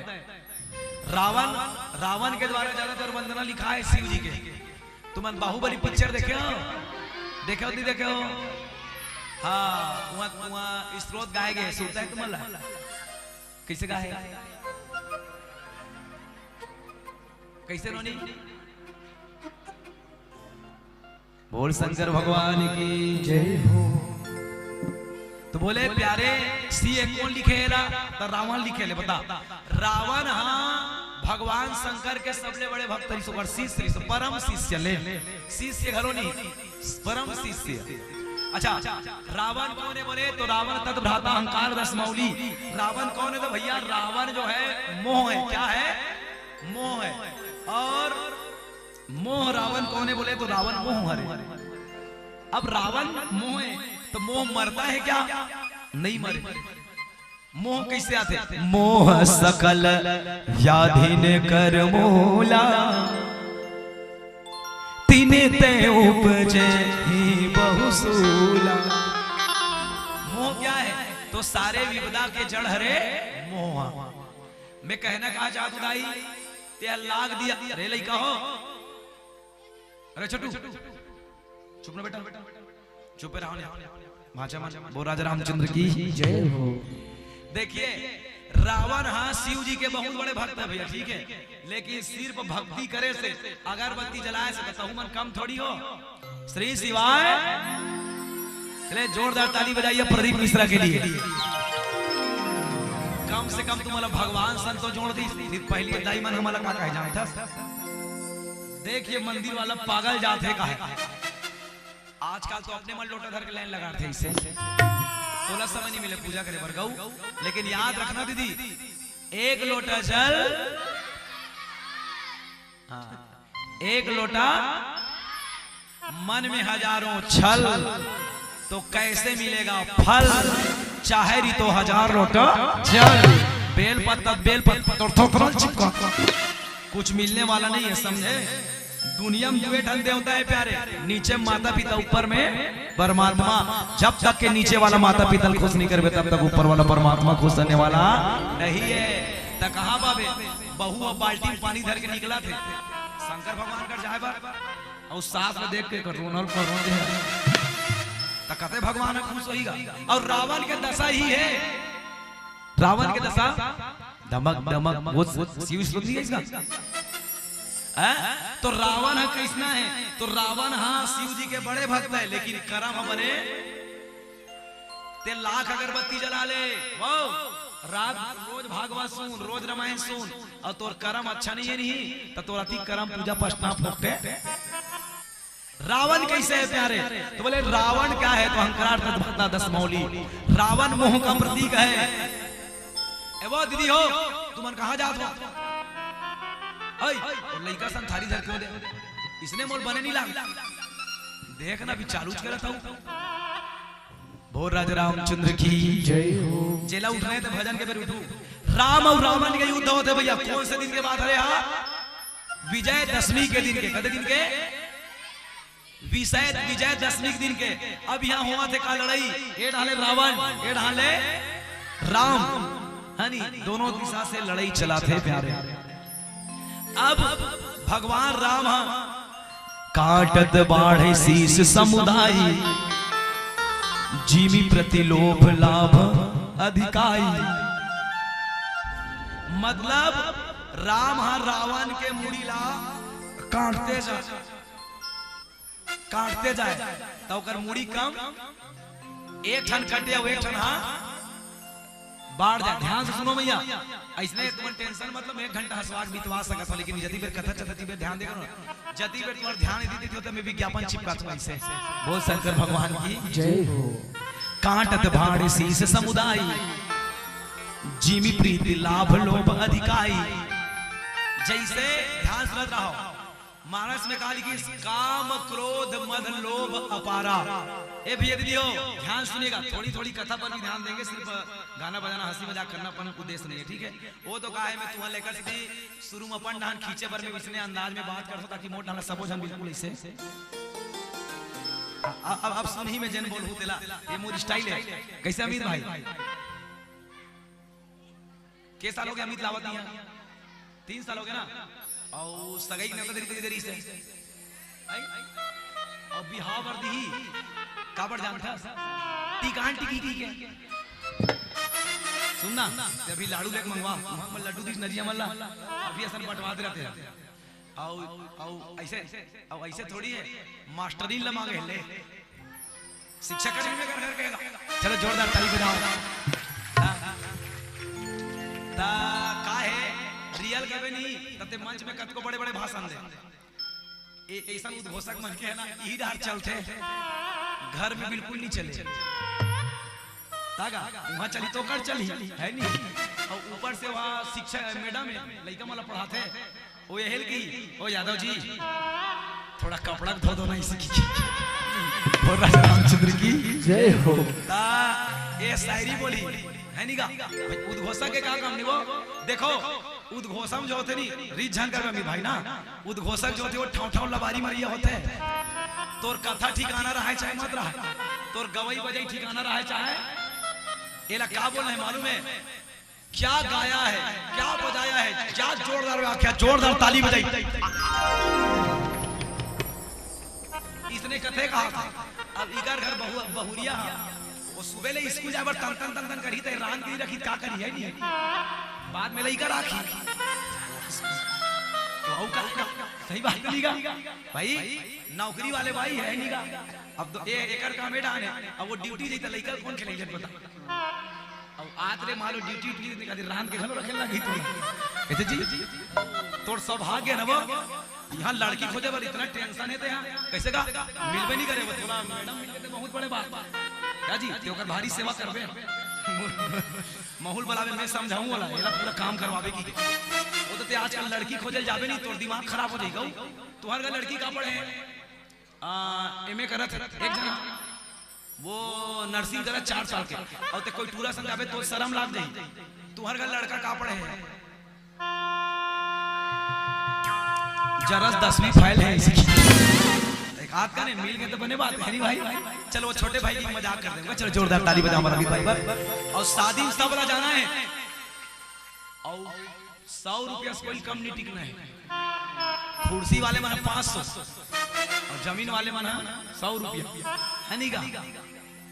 रावण, रावण के द्वारा ज्यादातर वंदना लिखा है शिव जी के। तुमन बाहुबली पिक्चर देखे हो? देखे हो, नहीं देखे हो? हाँ, वहाँ, वहाँ स्त्रोत गाए गए, सुनता है तुमन ला? कैसे गाए? कैसे नोनी? बोल शंकर भगवान की जय हो। तो बोले प्यारे, सी ए कौन लिखे ला? त रावण लिखे ले। बता, रावण हा भगवान शंकर के सबले बड़े भक्त रिहिस, ओकर शिष्य रिहिस, परम शिष्य। ले, शिष्य घलो नहीं, परम शिष्य। अच्छा, रावण कौन है बोले? तो रावण तत भ्राता अहंकार दस मौली। रावण कौन है? तो भैया, रावण जो है, मोह है। क्या है? मोह है। और मोह रावण कौन है बोले? तो रावण मोह हरे। अब रावण मोह है, तो मोह मरता है क्या? नहीं मरे। मोह कैसे आथे? मोह सकल व्याधिन कर मूला, तिनते उपजे ही बहु सूला। मोह क्या है? तो सारे विपदा के जड़ हरे मोह। मैं कहना कहा चाहत हूं दाई, ते लाग दिया। अरे लइका हो, अरे छोटू, चुप ना बेटा, चुप रहो ना। भाचा मन, बोल राजा रामचंद्र की जय हो। देखिए, रावण हा शिव जी के बहुत बड़े भक्त है भैया, ठीक है, लेकिन सिर्फ भक्ति करे से, अगरबत्ती जलाए से तो तहु मन कम थोड़ी हो। श्री शिवाय। चले, जोरदार ताली बजाइए प्रदीप मिश्रा के लिए। कम से कम तुम्हारा भगवान संग तो जोड़ दी। नहीं, पहली दाई मन हमारा का कहे जानता। देखिए, मंदिर वाला पागल जात है का है। आजकल तो अपने मन लोटा धर के लाइन लगा थे इसे। तोला समय नहीं मिले पूजा करे बर गऊ। लेकिन याद रखना दीदी, एक लोटा जल, हाँ, एक लोटा मन में हजारों छल, तो कैसे मिलेगा फल? चाहे री तो हजार लोटा जल। बेल पत्ता, बेल पत्ता तो थोड़ा चिपका, कुछ मिलने वाला नहीं है, समझे? दुनिया में दुए ठन देवता है प्यारे, नीचे माता पिता, ऊपर में परमात्मा। जब तक के नीचे वाला माता पिता ल खुश नहीं करबे, तब तक ऊपर वाला परमात्मा खुश होने वाला नहीं है। त कहा बाबे, बहू अब बाल्टी में पानी धर के निकला थे शंकर भगवान कर जाए बर, और सास ल देख के कटोनल करोन दे, त कते भगवान ह खुश होईगा? और रावण के दशा ही है, रावण के दशा धमक धमक, वो शिव श्रुति है इसका। हैं? तो रावण है कैसना है? तो रावण हाँ शिव जी के बड़े भक्त है, लेकिन करम बने ते लाख अगरबत्ती जला ले, वो रात रोज भागवत सुन, रोज रामायण सुन, अउ तोर करम अच्छा नइ हे नहीं, त तोर अति करम पूजा पसना फोकटे। रावण कइसे हे प्यारे? त बोले, रावण का हे? त अहंकार तथा दस मौली। रावण मोह का प्रतीक हे। ए वो दीदी हो, तुमन कहाँ जात हो? अई, वो लइका सन थारी धर के हो दे। इसने मोर बने नइ लाग। देख ना, अभी चालू करत हूँ। बोल राजा रामचंद्र की जय हो। जेला उठना हे त भजन के बेर उठू। राम अउ रावण के युद्ध होथे भइया, कोन से दिन के बात हरे हा? विजयदशमी के दिन के। कते दिन के? विजय, विजयदशमी के दिन के। अब इहाँ होवत हे का लड़ई? ए डाहन ले रावण, ए डाहन ले राम, हे नी? दोनों दिशा से लड़ई चलत हे प्यारे। अब भगवान राम ह काटत बाढ़े शीश समुदाय, जिमि प्रति लोभ लाभ अधिकाई। मतलब राम ह रावण के मुड़ी ला काटते जा, काटते जाय, त ओकर मुड़ी कम, एक ठन कटे अउ एक ठन हा बाढ़ जाय। ध्यान से सुनो भइया, अइसने तुमन tension मतलब एक घंटा हंसवा के बितवा सकत हो, लेकिन जति बेर कथा चलत, तति बेर ध्यान दे करो ना। जति बेर तुम्हार ध्यान इति देती होता, मैं विज्ञापन चिपका दूंगा इसे। बोल शंकर भगवान की जय हो। काटत बाढ़े शीश समुदाय, जिमि प्रीति लाभ लोभ अधिकाई। जइसे ध्यान सुनत रहो, मानस में का लिखिस? काम क्रोध मद लोभ अपारा। ए भइया दीदी हो, ध्यान सुनिएगा, थोड़ी थोड़ी कथा पर भी ध्यान देंगे, सिर्फ गाना बजाना हंसी मजाक करना अपन उद्देश्य नहीं है, ठीक है? वो तो का हे, मैं तुम्हारा लेकर सीधी शुरू में अपन डाहन खींचे बर में इसने अंदाज में बात करता हूँ, ताकि मोर डाहन सबो झन बिल्कुल ऐसे। अब, अब, अब सुन ही में जेन बोलहूँ तेला, ये मोर style है। कैसे अमित भाई? के साल हो गया अमित लावत नहीं है? तीन साल हो गया ना? अउ सगाई के नेवता दरी, दरी, दरी से। आई? अउ बिहाव बर दिही, काबर जानथस? टिकान टिकी, टिकी के। सुन ना, अभी लाडू लेके मंगवा, वहाँ पर लड्डू दिस नजिया मल्ला, अभी असन बंटवात रहते हैं। अउ, अउ ऐसे, अउ ऐसे थोड़ी है, मास्टरी ल मांगे ले। शिक्षा कर्मी में घर, घर कहेगा। चलो जोरदार ताली बजाओ। हाँ। त का हे, real कबे नहीं, तते मंच में कतको बड़े-बड़े भाषण दे। ए-, अइसन उद्घोषक मन के हे ना, इही डाहर चलथे। घर में बिल्कुल नहीं चले। तागा, उहाँ चली तो कर चली, हे नहीं? अउ ऊपर से वहाँ शिक्षा मैडम हे, लइका मन ला पढ़ाथे। ओ एहल की, ओ यादव जी, थोड़ा कपड़ा धो दो ना इसी की। बोल राजा रामचंद्र की जय हो। ता ये शायरी बोली, हे नी गा? भाई, उद्घोषक के का काम नहीं वो? देखो, उद्घोषक जो होथे नी, रीझ झन कर अमित भाई ना, उद्घोषक जो होथे वो ठाव ठाव लबारी मरिया होथे। तोर कथा ठिकाना रहय चाहे मत रहय, तोर गवई बजई ठिकाना रहय चाहे, एला का बोलना हे मालूम हे? क्या गाया है, क्या बजाया है, क्या जोरदार व्याख्या, जोरदार ताली बजाई। इसने कथे कहा था, अब इकर घर बहु-, बहुरिया हा, वो सुबह ले स्कूल जाए बर तन तन तन तन करही, त रांध के रखही, का करही, हे नहीं? बाद में लइका राखी। तो अउ का, का? सही बात नहीं गा? भाई, नौकरी वाले भाई हे नहीं गा? अब तो ए, एकर काम ए डाहन हे, अब वो duty जइता, लइका कोन खेलइया बता? अब आत ले मालो duty उटी निकाल दे, रांध के घलो रखे लागी तो। कैसे जी? तोर सौभाग्य हे ना वो, यहाँ लड़की खोजे बर इतना tension हे ते यहाँ। कैसे गा? मिलबे नहीं करे वो, थोड़ा मैडम मिल गए तो बहुत बड़े बात। का जी? ते ओकर भारी सेवा करबे। माहौल बनावे, मैं समझाऊं वाला, एला पूरा काम करवावे की। वो तो ते आजकल लड़की खोजे जाबे नहीं, तोर दिमाग खराब हो जाएगा। तुम्हारे घर लड़की का पढ़े? आ, एमए करत हे, एक जना, वो nursing करत चार साल के, अउ ते कोई टूरा संग जाबे तो शरम लाग जाही। तुहर घर लड़का का पढ़े हे? जरस दसवीं fail हे, इसी की। एक आध का नहीं, मिल गए तो बने बात हे, नहीं भाई? चलो, वो छोटे भाई की मजाक कर देंगे। चलो, जोरदार ताली बजाओ हमारे अमित भाई पर। अउ शादी में सब ला जाना हे। अउ सौ रुपया से कोई कम नहीं टिकना हे। कुर्सी वाले मन ह पाँच सौ अउ जमीन वाले मन ह सौ रुपया, हे नहीं गा?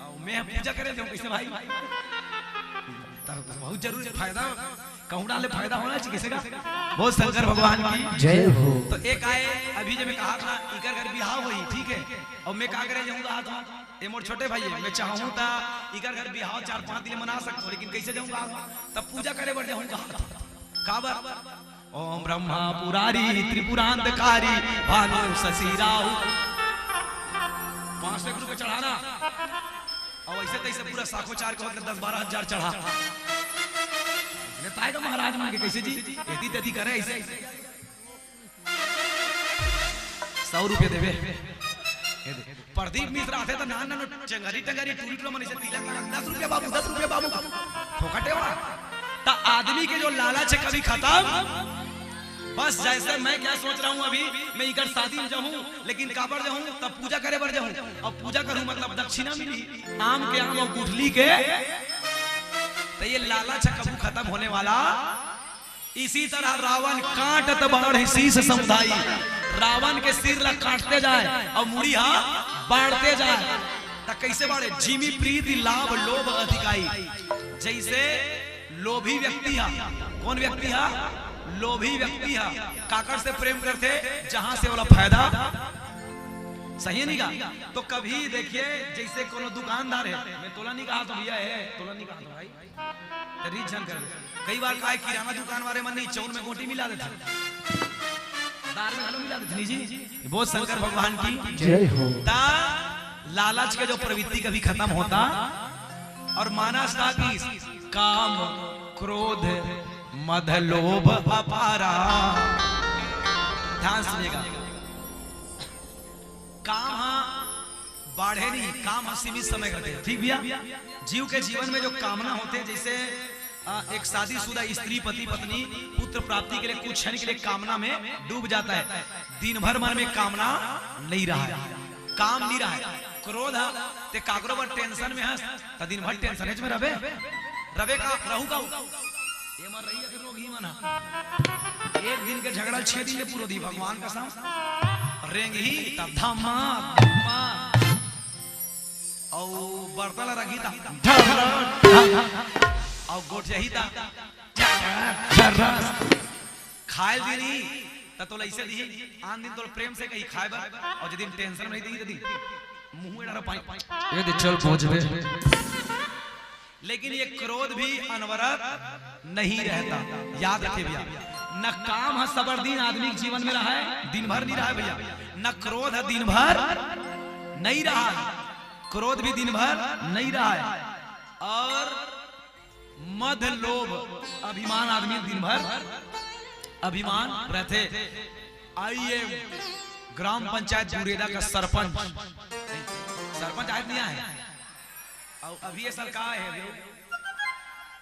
अउ मैं पूजा करे देहूं, कैसे भाई? त बहुत जरूरी फायदा। कहूँ डाले फायदा होना चाहिए किसी का। बोल शंकर भगवान की। जय हो। तो एक आय, अभी जब मैं कहा था, इकर घर बिहाव होही, ठीक है, अउ मैं का करे जाहूँ कहा था, ये मोर छोटे भाई है, मैं चाहूँ था इकर घर बिहाव चार पांच दिन मना सकता हूँ, लेकिन कैसे जाहूँ कहा था, तब पूजा करे बर जाहूँ कहा था। काबर? ओम ब्रह्मा पुरारी त्रिपुरांतकारी भानु शशि राहु। पाँच सौ एक रुपये चढ़ाना, अउ ऐसे तैसे पूरा साखोचार के होकर दस बारह हजार चढ़ा। नेताए का महाराज मन के कैसे जी, एती तेती करे ऐसे। सौ रुपये देवे। ये दे। प्रदीप मिश्रा आथे त नान नान चंगरी टंगरी टूरी टूरा मन ऐसे तिलक लगा, "दस रुपये बाबू, दस रुपये बाबू।" फोकटे वाला। त आदमी के जो लालच है कभी खत्म। बस जैसे मैं क्या सोच रहा हूँ अभी, मैं इकर शादी में जाहूँ, लेकिन काबर जाहूँ, तब पूजा करे बर जाहूँ। अब पूजा करूँ मतलब दक्षिणा मिली, आम के आम अउ गुठली के। तो ये लालच है कभू खत्म होने वाला। इसी तरह रावण काटत बाढ़ शीश समुदाई, रावण के सिर ला काटते जाए अउ मुड़ी हा बाढ़ते जाए। त कैसे बाढ़े? जिमी प्रीति लाभ लोभ अधिकाई। जैसे लोभी व्यक्ति हा, कौन व्यक्ति हा? लोभी व्यक्ति हा। काकर से प्रेम करथे? जहां से वाला फायदा। सही है नहीं का? तो कभी देखिए, जैसे कोनो दुकानदार है, मैं तोला नहीं कहा तो भैया है, तोला नहीं कहा तो भाई, तो रीत झन कर। कई बार का है, किराना दुकान वाले मन नहीं, चौल में गोटी मिला देथे, दाल में आलू मिला देथे, नहीं जी? बोल शंकर भगवान की। जय हो। ता लालच के जो प्रवृत्ति कभी खत्म होता, और मानस का कि काम, क्रोध, मद, लोभ अपारा। ध्यान सुनिएगा, काम हा बाढ़े नहीं, काम हा सीमित समय करते, ठीक भैया? जीव के जीवन में जो कामना होते, जैसे अ, एक शादीशुदा स्त्री, पति पत्नी पुत्र प्राप्ति के लिए कुछ क्षण के लिए कामना में डूब जाता है। दिन भर मन में कामना नहीं रहा है, काम नहीं रहा है, क्रोध है, ते काकरो बर टेंशन में हस, त दिन भर टेंशन में रबे, रबे का रहू का? ये मर रही है कि रोग ही मना। एक दिन के झगड़ा छह दिन के पूरा दी भगवान कसम। रेंग ही तब धम्मा धम्मा। अउ बर्तन ला रखी ता। अउ गोठियाही ता। खाए दी नहीं, त तोला इसे दी। आन दिन तोला प्रेम से कही खाए बर, अउ जे दिन टेंशन में नहीं दी, त दिन मुंह में डारा पानी। ये दे चल पहुंच बे। लेकिन ये क्रोध भी अनवरत नहीं रहता, याद रखे भैया। न काम हा सबर दिन आदमी के जीवन में रहा है, दिन भर नहीं रहा है भैया। न क्रोध हा दिन भर नहीं रहा है, क्रोध भी दिन भर नहीं रहा है। और मद लोभ अभिमान आदमी दिन भर अभिमान रहते। आई एम ग्राम पंचायत बुरेदा का सरपंच, सरपंच आए नहीं आए? अउ अभी ये साल का है? अभी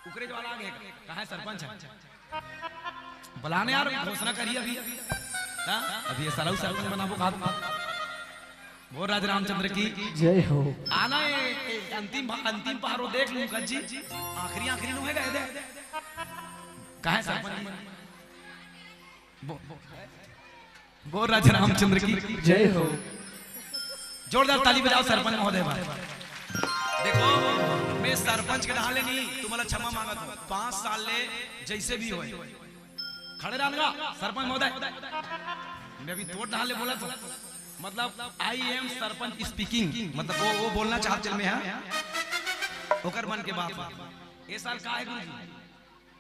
उकरे वाला आगे का? कहाँ है सरपंच है? बुलाने यार, घोषणा करिए अभी। हाँ? अभी ये साल सरपंच बनाबो का? बोल राज रामचंद्र की। जय हो। आना ये, ये अंतिम भा-, अंतिम पहारो देख लूं कज्जी। आखिरी, आखिरी नु है गए दे। कहाँ है सरपंच? बो-, बोल राज रामचंद्र की। जय हो। जोरदार ताली बजाओ सरपंच महोदय बर। देखो, मैं सरपंच के डहार ले नहीं, तुम्हारा क्षमा मांगत हूँ। पाँच साल ले जैसे भी होए, खड़े रहना सरपंच महोदय। मैं अभी तोर डहार ले बोलत हूँ, मतलब आई एम सरपंच स्पीकिंग, मतलब वो, वो बोलना चाहते मैं, हाँ, ओकर मन के बात। ये साल का है गुरुजी?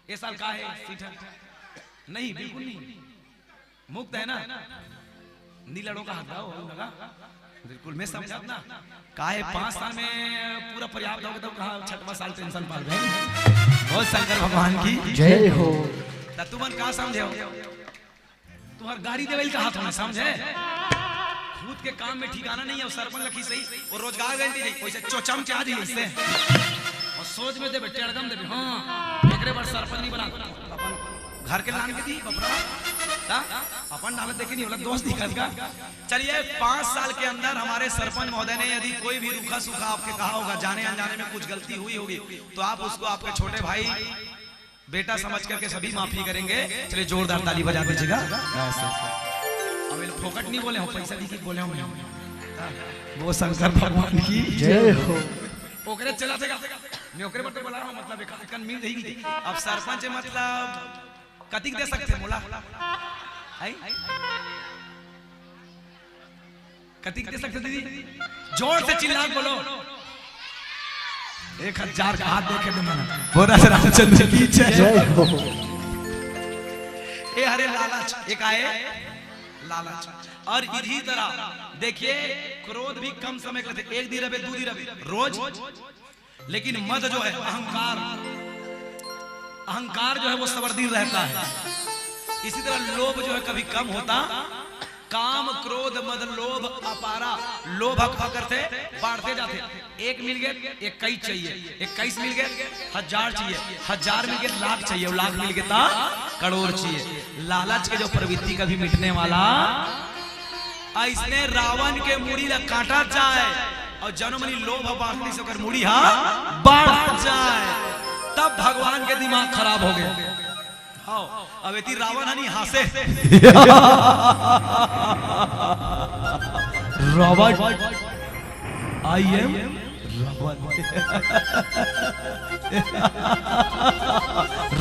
ये साल का है सीट है? नहीं, बिल्कुल नहीं। मुक्त है ना? नी लड़ो का हक दाओ, लगा? बिल्कुल, मैं समझा ना। का है, पाँच साल में पूरा पर्याप्त होगे, तो कहा छठवां साल टेंशन पाल गए। बोल शंकर भगवान की। जय हो। त तुमन का समझे हो? तुम्हार गाड़ी देवे का हाथ में समझे? खुद के काम में ठिकाना नहीं है, वो सरपंच लखी सही, वो रोजगार गारंटी नहीं, वैसे चोचम चाह दी इससे। और सोच में देबे, टेड़गम देबे, हाँ, एकरे बार सरपंच नहीं बना, अपन घर के लान के दी, बपरा, ता? अपन डालत देखे नहीं, बोला दोस्त दिखत का। चलिए, पाँच साल के अंदर हमारे सरपंच महोदय ने यदि कोई भी रूखा सूखा आपके कहा होगा, जाने अनजाने में कुछ गलती हुई होगी, तो आप उसको आपके छोटे भाई, बेटा समझ करके सभी माफी करेंगे। चलिए, जोरदार ताली बजा दीजिएगा। बस। अब ये लोग फोकट नहीं बोले हो, पैसा दी के बोले हो मैं। वो शंकर भगवान की जय हो। ओकरे चला देगा। मैं ओकरे बर तो बोला हूँ, मतलब, एक आध कन मिल जाएगी। अब सरपंच, मतलब, कतिक दे सकते मोला? हैं? कतिक दे सकते दीदी? जोर से चिल्ला के बोलो। एक हजार का हाथ देखे तो मन। बोला से रामचंद्र की जय। जय हो। ए हरे लालच, एक आए लालच। और इही तरह देखिए, क्रोध भी कम समय के लिए, एक दिन रहे, दो दिन रहे, रोज। लेकिन मद जो है, अहंकार, अहंकार जो है वो सबर दिन रहता है। इसी तरह लोभ जो है कभी कम होता। काम, क्रोध, मद, लोभ, अपारा, लोभ ह का करथे, बाढ़ते जाथे। एक मिल गए, इक्कीस चाहिए, इक्कीस मिल गए, हजार चाहिए, हजार मिल गए, लाख चाहिए, लाख मिल गए ता करोड़ चाहिए। लालच के जो प्रवृत्ति कभी मिटने वाला, अइसने रावण के मुड़ी ला काटा जाए और जनो मनी लोभ बाढ़ से ओकर मुड़ी हा बाढ़ जाए, तब भगवान के दिमाग खराब हो गया। हाँ, अब एती रावण हनी हासे। Ravan, I am Ravan.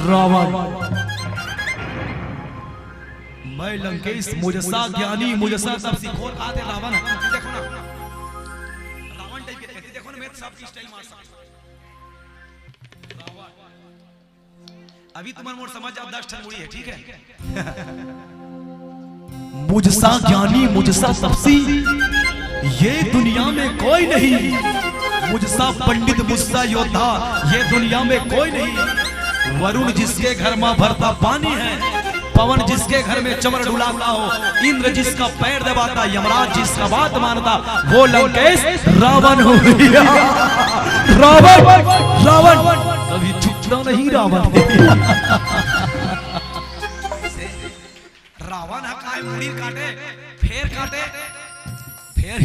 रावण। मैं लंकेश, मुझसा ज्ञानी, मुझसा सब सिखोर कहा थे रावण। देखो ना, रावण टाइप के, देखो ना, मैं सबकी स्टाइल मार सकता। अभी तुम्हारे मोर समझ जाओ, दस ठन मुड़ी है, ठीक है? मुझसा ज्ञानी, मुझसा तपसी, ये दुनिया में कोई नहीं। मुझसा पंडित, मुझसा योद्धा, ये दुनिया में कोई नहीं। वरुण जिसके घर में भरता पानी है, पवन जिसके घर में चमर डुलाता हो, इंद्र जिसका पैर दबाता, यमराज जिसका बात मानता, वो लंकेश रावण हो गया। रावण, रावण कभी झुकता नहीं रावण। रावण ह काय मुड़ी काटे, फेर काटे, फेर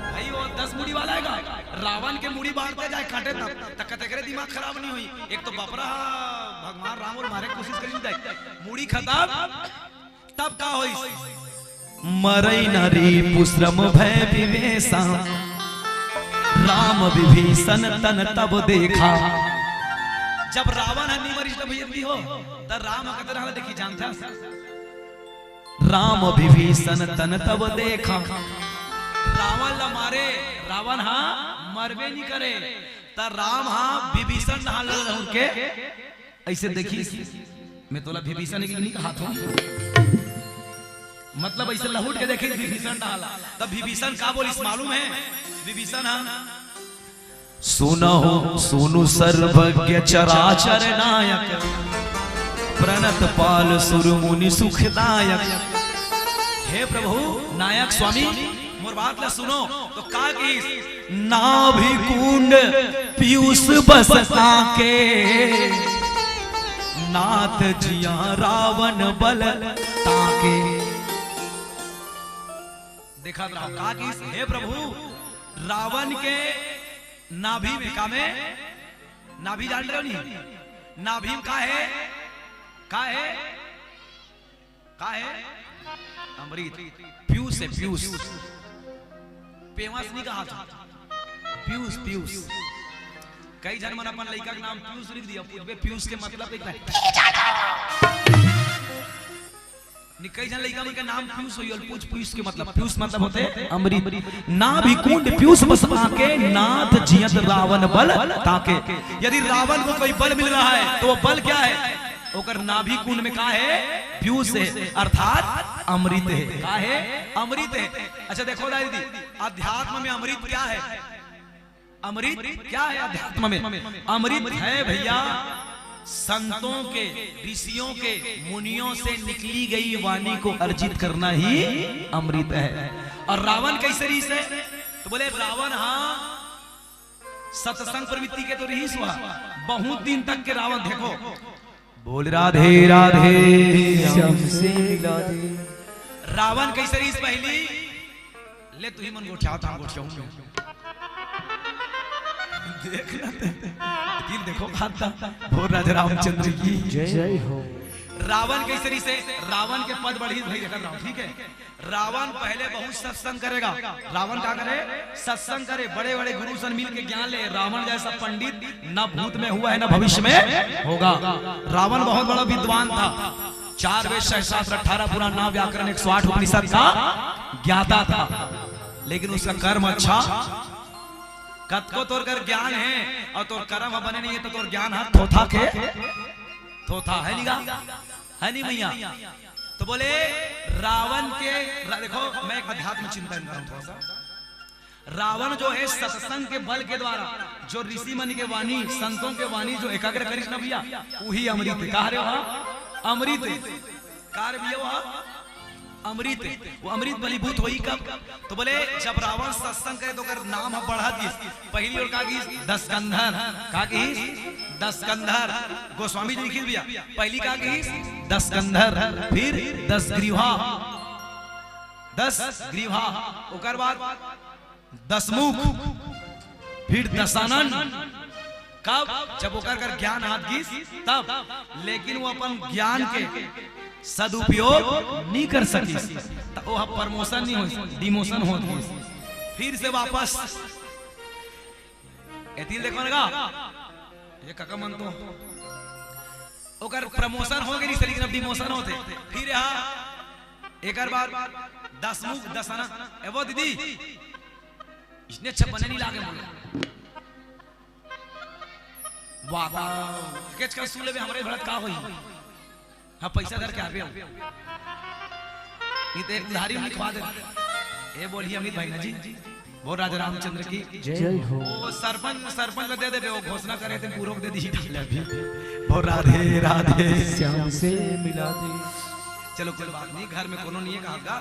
भाई वो दस मुड़ी वाला है का? रावण के मुड़ी बाढ़ते जाए काटे तब तक तेकरे दिमाग खराब नहीं हुई। एक तो बपरा भगवान राम और मारे कोशिश करी जाए, मुड़ी खत्म, तब का होई? मरई नरी पुश्रम भय विवेशा, राम विभीषण तन तब देखा। जब रावण ह नी मरिस तब यदि हो, त राम ह कते रहला देखी जानता। राम विभीषण तन तब देखा। रावण ला मारे, रावण हा मरबे नी करे, त राम हा विभीषण नहा ले रहूं के ऐसे देखिस, मैं तोला विभीषण के नहीं कहा था, मतलब ऐसे लहुट के देखिस विभीषण डाला, तब विभीषण का बोलिस मालूम है? विभीषण हा, सुनहु सुनु सर्वज्ञ चराचर नायक, प्रणत पाल सुर मुनि सुखदायक। हे प्रभु नायक स्वामी, मोर बात ला सुनो। तो का किस? नाभि कुंड पीयूष बस आके, नाथ जिया रावण बल ताके। देखा रहो का किस? हे प्रभु, रावण के नाभि में, का में? नाभि जान रहे हो नहीं? नाभि में का है? का है? का है? अमृत। पीयूष है, पीयूष। पेवास नहीं कहा था। पीयूष, पीयूष। कई जन मन अपन लइका के नाम पीयूष लिख दिया, पूछबे पीयूष के मतलब लिख रहा है। नि कई जन लइका मन के नाम पीयूष होई, और पूछ पीयूष के मतलब, पीयूष मतलब होते अमृत। नाभि कुंड पीयूष बस आके, नाथ जियत रावण बल ताके। यदि रावण को कोई बल मिल रहा है तो वो बल क्या है? ओकर नाभि कुंड में का है? पीयूष है, अर्थात अमृत है। का है? अमृत है। अच्छा देखो दाई दीदी, अध्यात्म में अमृत क्या है? अमृत क्या है अध्यात्म में? अमृत है भैया, संतों के, ऋषियों के, मुनियों से निकली गई वाणी को अर्जित करना ही अमृत है। और रावण कैसे ऋषि है? तो बोले रावण, हाँ, सत्संग प्रवृत्ति के तो ऋषि हुआ, बहुत दिन तक के रावण देखो, बोल राधे राधे। श्याम से मिला दे। रावण कैसे रहीस पहली? ले तू ही मन गोठियाओ, थाम गोठियाऊं मैं। देख ना ते। दिल देखो खाता। बोल राजा रामचंद्र की जय। जय हो। रावण कइसे रिहिसे? रावण के पद बढ़िस भाई, देखत रहो, ठीक है। रावण पहले बहुत सत्संग करेगा। रावण का करे? सत्संग करे, बड़े बड़े गुरु सन मिल के ज्ञान ले। रावण जैसा पंडित न भूत में हुआ है, न भविष्य में होगा। रावण बहुत बड़ा विद्वान था, चार वेद, छह शास्त्र, अठारह पुराण, नौ व्याकरण, एक सौ आठ उपनिषद का ज्ञाता था, लेकिन उसका कर्म अच्छा। कतको तोर कर ज्ञान है और तोर कर्म बने नहीं है, तो तोर ज्ञान हा थोथा के थोथा है, निगा है नहीं भैया। तो बोले रावण के रा-, देखो, मैं एक अध्यात्म चिंतन करूं थोड़ा सा। रावण जो है, सत्संग के बल के द्वारा, जो ऋषि मुनि के वाणी, संतों के वाणी जो एकाग्र करिस ना भैया, वही अमृत है। कहा रे वहां अमृत है। का रे भैया वहां अमृत है। वो अमृत बलीभूत होई कब? तो बोले, जब रावण सत्संग करे तो ओकर नाम ह बढ़त गिस। पहली ओर का गिस? दस कंधर। का गिस? दस कंधर। गोस्वामी जी लिखिस भैया, पहली का गिस? दस कंधर, फिर दस ग्रीवा, दस ग्रीवा, ओकर बाद दसमुख, फिर दसानन। कब? जब ओकर कर ज्ञान हाथ गिस तब। लेकिन वो अपन ज्ञान के सदुपयोग नहीं कर सकिस, त ओह प्रमोशन नहीं होइस, डिमोशन होत गिस। फिर से वापस एतिल देखो ना, ये कका मन तो ओकर प्रमोशन हो गई, लेकिन अब डिमोशन होते। फिर यहाँ एकर बाद दसमुख दसना, ए वो दीदी, इसने अच्छा बने नहीं लागे मोला। वाह, केच कर सुन लेबे, हमरे भरत का होई? हाँ, पैसा धर के आबे हो। ये तो एक उधारी में लिखवा दे। ए बोलिए अमित भाई ना जी, बोल राजा रामचंद्र की। जय हो। वो सरपंच, सरपंच ला दे देबे, वो घोषणा करे थे, पूरा दे दी। बोल राधे राधे। श्याम से मिला दे। चलो, कोई बात नहीं, घर में कोनो नहीं है, कहा का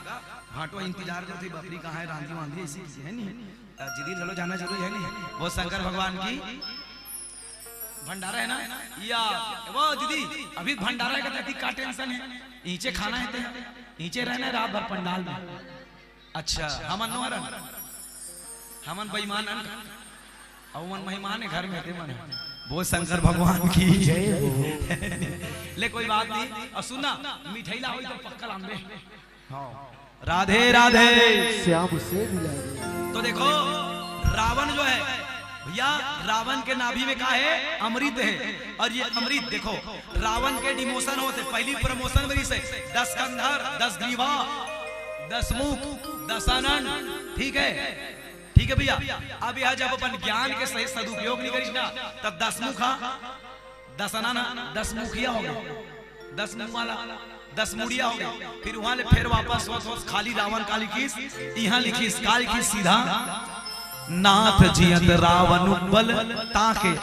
भाटो इंतजार करते, बकरी कहाँ है, रांधी वांधी ऐसी है नहीं। अ, जिदी चलो जाना जरूरी है नहीं। वो शंकर भगवान की भंडारा है ना, या वो दीदी, अभी भंडारा है, कहते, "का टेंशन है, ईचे खाना है, ते ईचे रहना है रात भर पंडाल में।" अच्छा, हमन नोहरन, हमन बेईमान हन, अउ मन मेहमान है घर में, ते मन है। वो शंकर भगवान की जय हो। ले, कोई बात नहीं। और सुनना, मिठाई ला होई तो पक्का लांबे। हाँ। राधे राधे। श्याम से मिला दे। तो देखो, रावण जो है भैया, रावण के नाभि में का है? अमृत है। और ये अमृत देखो, रावण के डिमोशन होते, पहली प्रमोशन में से दस कंधर, दस ग्रीवा, दस मुख, दस आनंद, ठीक है, ठीक है भैया। अब यह जब अपन ज्ञान के सही सदुपयोग नहीं करिस ना, तब दस मुखा दस आनंद, दस मुखिया हो गया, दस मुंह वाला, दस मुड़िया हो गया। फिर वहां ले फिर वापस होत होत खाली रावण का लिखिस, यहाँ लिखिस, का लिखिस सीधा, नाथ जियत रावण बल ताके।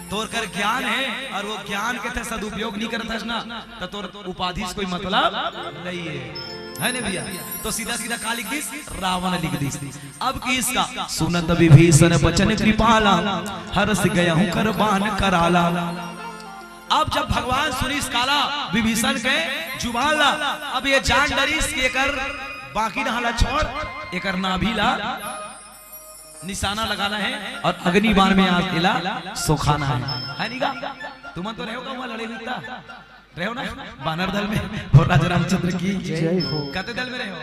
तोर कर ज्ञान है और वो ज्ञान के थे सदुपयोग नहीं करत हस ना, तो तोर उपाधि से कोई मतलब नहीं है, है ना भैया? तो सीधा सीधा का लिख दिस? रावण लिख दिस। अब किहिस का, सुनत विभीषण बचन कृपाला, हरषि गयहु कर बान कराला। अब जब भगवान सुनिस काला, विभीषण के जुबान ला, अब ये जान डरिस कि एकर बाकी डहर ला छोड़, एकर नाभि ला निशाना लगाना है और अग्नि बाण में आज एला सोखाना है, है नी गा? तुमन तो रहे हो का वहाँ लड़े हुई ता? रहे हो ना? बानर दल में हो, राजा रामचंद्र की जय हो। कते दल में रहे हो?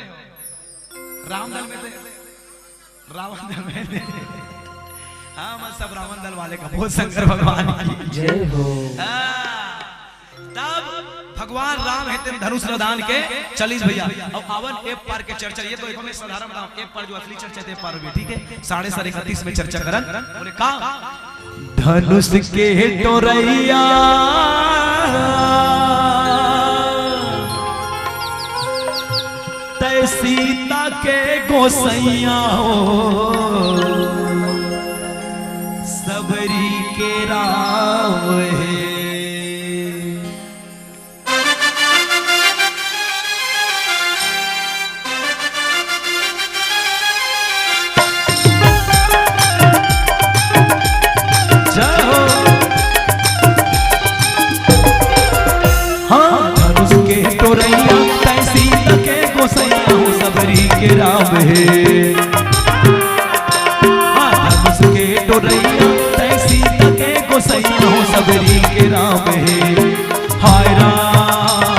राम दल में थे, रावण दल में थे। हाँ, हम सब रावण दल वाले का, बोल शंकर भगवान की जय हो। हाँ, तब भगवान राम हे तेन धनुष ल दान के चलिस भैया। अब आवन ए पार के चर्चा, ये तो एक में साधारण बताओ, ए पार जो असली चर्चा थे, ए पार भी ठीक है, साढ़े साढ़े इकतीस में चर्चा करन। बोले का? धनुष के टोरैया तै सीता के गोसैया हो, सबरी के राम हे। जय हो। हाँ, धनुष के टोरैया, तै सीता के गोसैया हो, सबरी के राम हे। हाँ, धनुष के टोरैया, तै सीता के गोसैया हो, सबरी के राम हे। हाय राम,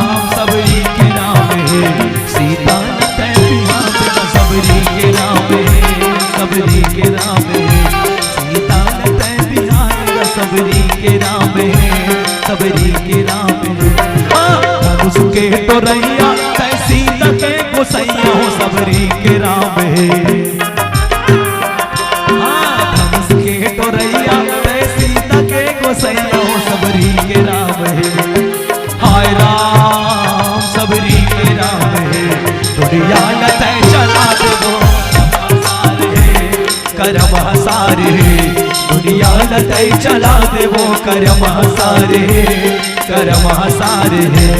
टोरइया तैं सीता के गोसइया हो, सबरी के राम हे। हाँ, धनुष के टोरइया तैं सीता के गोसइया हो, सबरी के राम हे। हाय राम, सबरी के राम हे। दुनिया ल तैं चला देबो करम हसारे हे, करम हसारे हे। दुनिया ल तैं चला देबो करम हसारे हे, करम हसारे हे।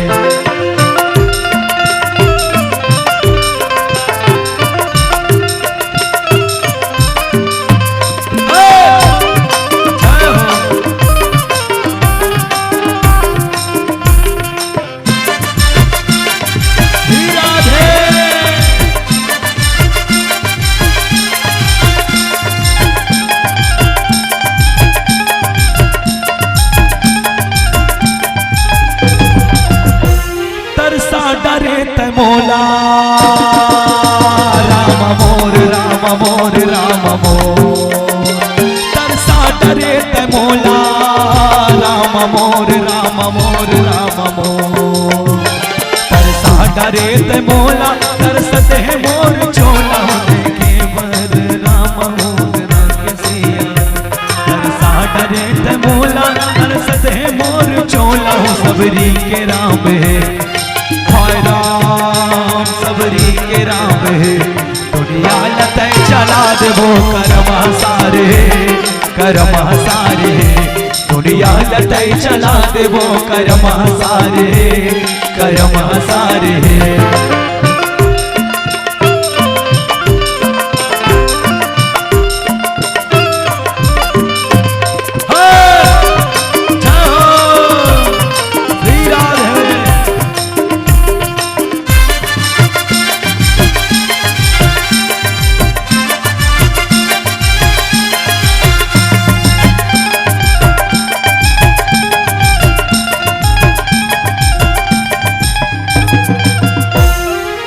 तरसा डरे तैं मोला, राम मोर, राम मोर, राम मोर। तरसा डरे तैं मोला, राम मोर, राम मोर, राम मोर। तरसा डरे तैं मोला, तरसत हे मोर चोला, देखे बर राम मोर राखे सिया। तरसा डरे तैं मोला, तरसत हे मोर चोला हो, सबरी के राम हे। हाय राम, सबरी के राम हे। दुनिया ल तैं चला देबो करम हसारे हे, करम हसारे हे। दुनिया ल तैं चला देबो करम हसारे हे, करम हसारे हे।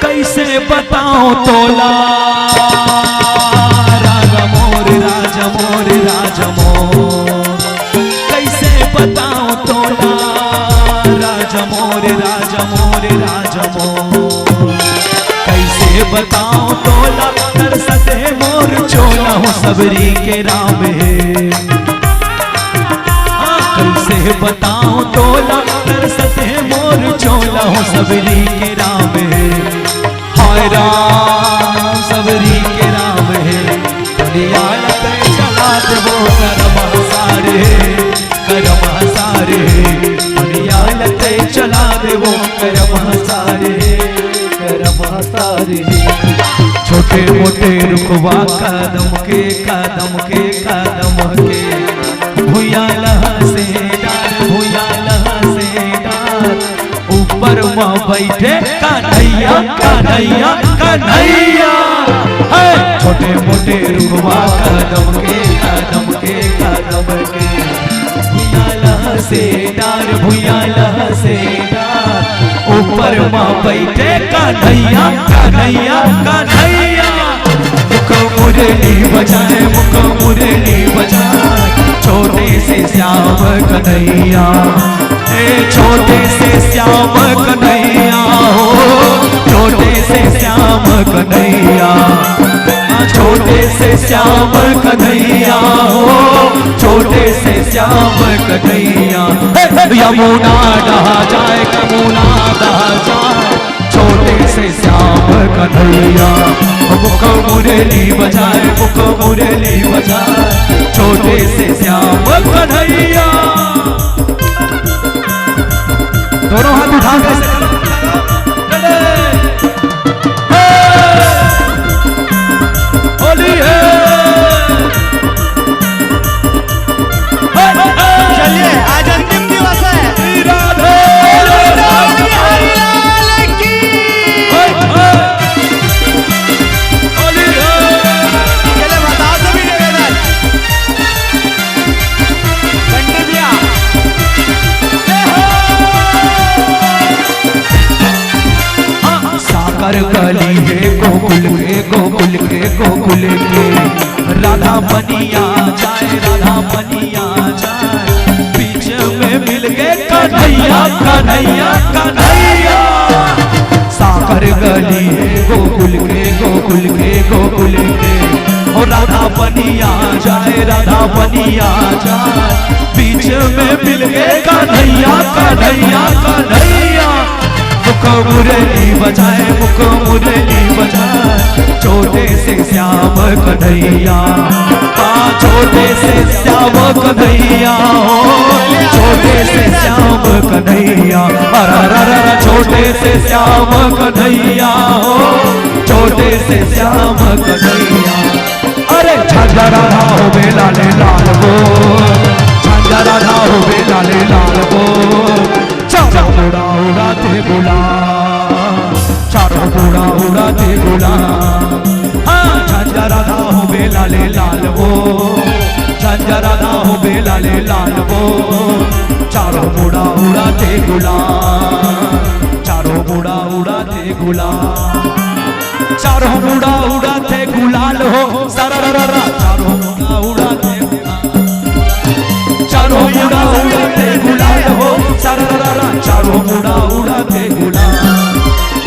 कइसे बताओं तोला, राजा मोर, राजा मोर, राजा मोर। कइसे बताओं तोला, राजा मोर, राजा मोर, राजा मोर। कइसे बताओं तोला, तरसत हे मोर चोला हो, सबरी के राम हे। हाँ, कइसे बताओं तोला, तरसत हे मोर चोला हो, सबरी के राम हे। हाय राम, सबरी के राम हे। दुनिया ल तैं चला देबो करम हसारे हे, करम हसारे हे। दुनिया ल तैं चला देबो करम हसारे हे, करम हसारे हे। छोटे मोटे रुखवा कदम के, कदम के, कदम के। भुइयां लहसे डार, भुइयां लहसे डार। ऊपर म बइठे कन्हैया, कन्हैया, कन्हैया। हे, छोटे मोटे रुखवा कदम के, कदम के, कदम के। भुइयां लहसे डार, भुइयां लहसे डार। ऊपर म बइठे कन्हैया, कन्हैया, कन्हैया। मुख मुरली बजाए, मुख मुरली बजाए, छोटे से श्याम कन्हैया। ए छोटे से श्याम कन्हैया हो, छोटे से श्याम कन्हैया। छोटे से श्याम कन्हैया हो, छोटे से श्याम कन्हैया। हे, यमुना डहा जाए, यमुना डहा जाए, छोटे से श्याम कन्हैया। मुख मुरली बजाए, मुख मुरली बजाए, छोटे से श्याम कन्हैया। दोनों हाथ उठा के ऐसे करो। होली है। चलिए, आज अंतिम दिवस है। श्री राधे। चलिए, बताओ सभी जगह। बंटी भैया। साकर कली हे गोकुल के, गोकुल के, गोकुल के। राधा बनिया जाए, राधा बनिया जाए। बीच में मिल के कन्हैया, कन्हैया, कन्हैया। गोकुल के, गोकुल के, हो राधा बनिया जाए, राधा बनिया जाए, बीच में मिल के कन्हैया, कन्हैया, कन्हैया। मुख मुरली बजाए, मुख मुरली बजाए, छोटे से श्याम कन्हैया। हाँ, छोटे से श्याम कन्हैया हो, छोटे से श्याम कन्हैया। अरे, अरे, अरे, अरे, छोटे से श्याम कन्हैया हो, छोटे से श्याम कन्हैया। अरे, झांझरा राधा हो बेला ले लाल हो, झांझरा राधा हो बेला ले लाल हो। चारों मुड़ा उड़ाते गुलाल, चारों मुड़ा उड़ाते गुलाल। हाँ, झांझरा राधा हो बेला ले लाल हो, झांझरा राधा हो बेला ले लाल हो। चारों मुड़ा उड़ाते गुलाल, चारों मुड़ा उड़ाते गुलाल। चारों मुड़ा उड़ाते गुलाल हो, सारा रा रा रा। चारों मुड़ा उड़ाते गुलाल, चारों मुड़ा उड़ाते गुलाल हो, सारा रा रा रा। चारों मुड़ा उड़ाते गुलाल।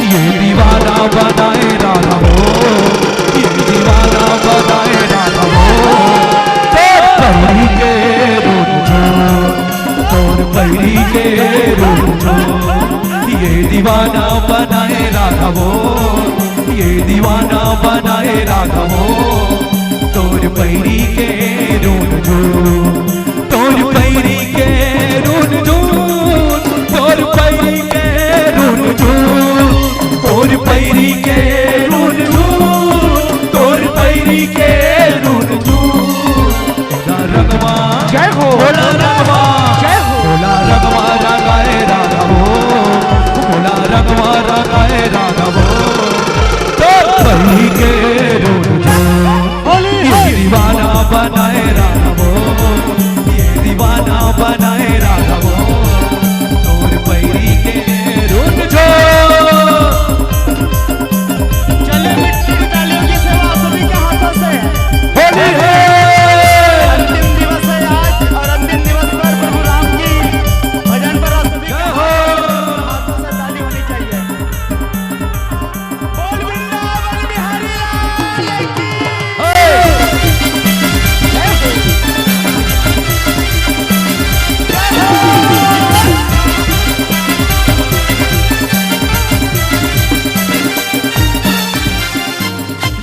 ये दीवाना बनाए राधा हो, ये दीवाना बनाए राधा हो। तोर पैरी के रुझान, तोर पैरी के रुझान। ये दीवाना बनाए राघवो, ये दीवाना बनाए राघवो। तोर पैरी के रुझान, तोर पैरी के रुझान, तोर पैरी के रुझान, तोर पैरी के रुझान, तोर पैरी के रुझान। भोला रंगवा, जय हो। भोला रंगवा, जय हो। भोला रंगवा रंगाए राघवो, भोला रंगवा रंगाए राघवो। तो कहीं के रोज जो होली ये है। दीवाना बनाए राघवो, ये दीवाना बनाए राघवो। तोर पैरी के रोज जो चलिए, मिट्टी की तालियों की सेवा सभी के हाथों से। होली है। अंतिम दिवस है आज और अंतिम दिवस पर प्रभु राम की भजन पर आप सभी के जय हो। हाथों से ताली होनी चाहिए। बोल वृंदावन बिहारी लाल की। जय हो।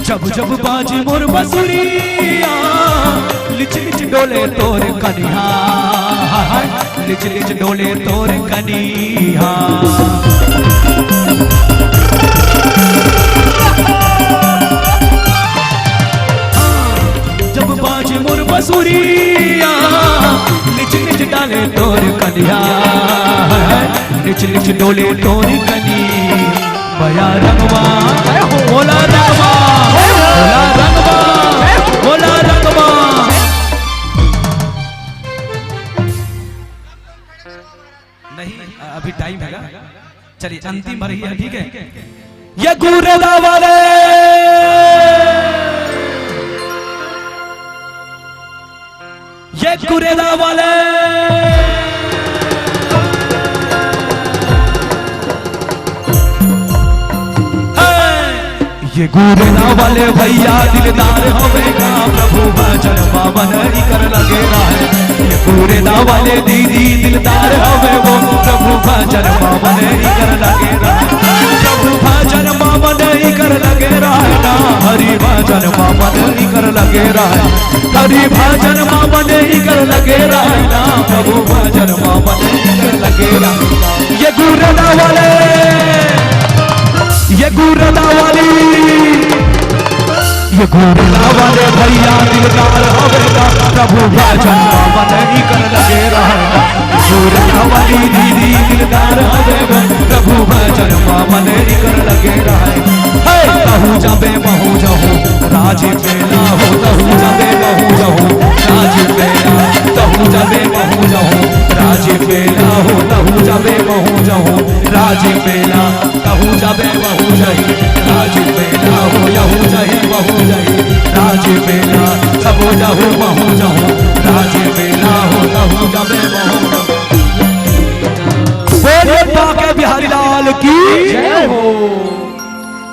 जब जब बाजे मोर बसुरिया, लिच लिच डोले तोर कनिहा, लिच लिच डोले तोर कनिहा। जब बाजे मोर बसुरिया, लिच लिच डाले तोर कनिहा, लिच लिच डोले तोर कनिहा। भोला रंगवा, भोला रंगवा, भोला रंगवा, भोला रंगवा। नहीं, अभी टाइम है। चलिए, अंतिम बार ही है, ठीक है? ये गुरेदा वाले, ये गुरेदा वाले, हे, ये गुरेदा वाले भैया दिलदार हवे का, प्रभु भजन पावन इकर लगे रहे। ये गुरेदा वाले दीदी दिलदार हवे वो, प्रभु भजन पावन इकर लगे रहे। प्रभु भजन पावन इकर लगे रहे ना, हरि भजन पावन इकर लगे रहे। हरि भजन पावन इकर लगे रहे ना, प्रभु भजन पावन इकर लगे रहे। ये गुरेदा वाले, ये गुरेदा वाली, ये गुरेदा वाले भैया दिलदार हवे का, प्रभु भजन पावन इकर लगे रहे। गुरेदा वाली दीदी दिलदार हवे का, प्रभु भजन पावन इकर लगे रहे। हे, कहूँ जाबे महूँ जाहूँ, राज बेला हो, तहूँ जाबे महूँ जाहूँ, राज बेला, तहूँ जाबे महूँ जाहूँ, राज बेला हो, तहूँ जाबे महूँ जाहूँ, राज बेला, तहूँ जाबे महूँ जाही, राज बेला हो, यहूँ जाही, महूँ जाही, राज बेला, तबो जाहूँ, महूँ जाहूँ, राज बेला हो, तहूँ जाबे महूँ जाहूँ। बोलिए बांके बिहारी लाल की जय हो।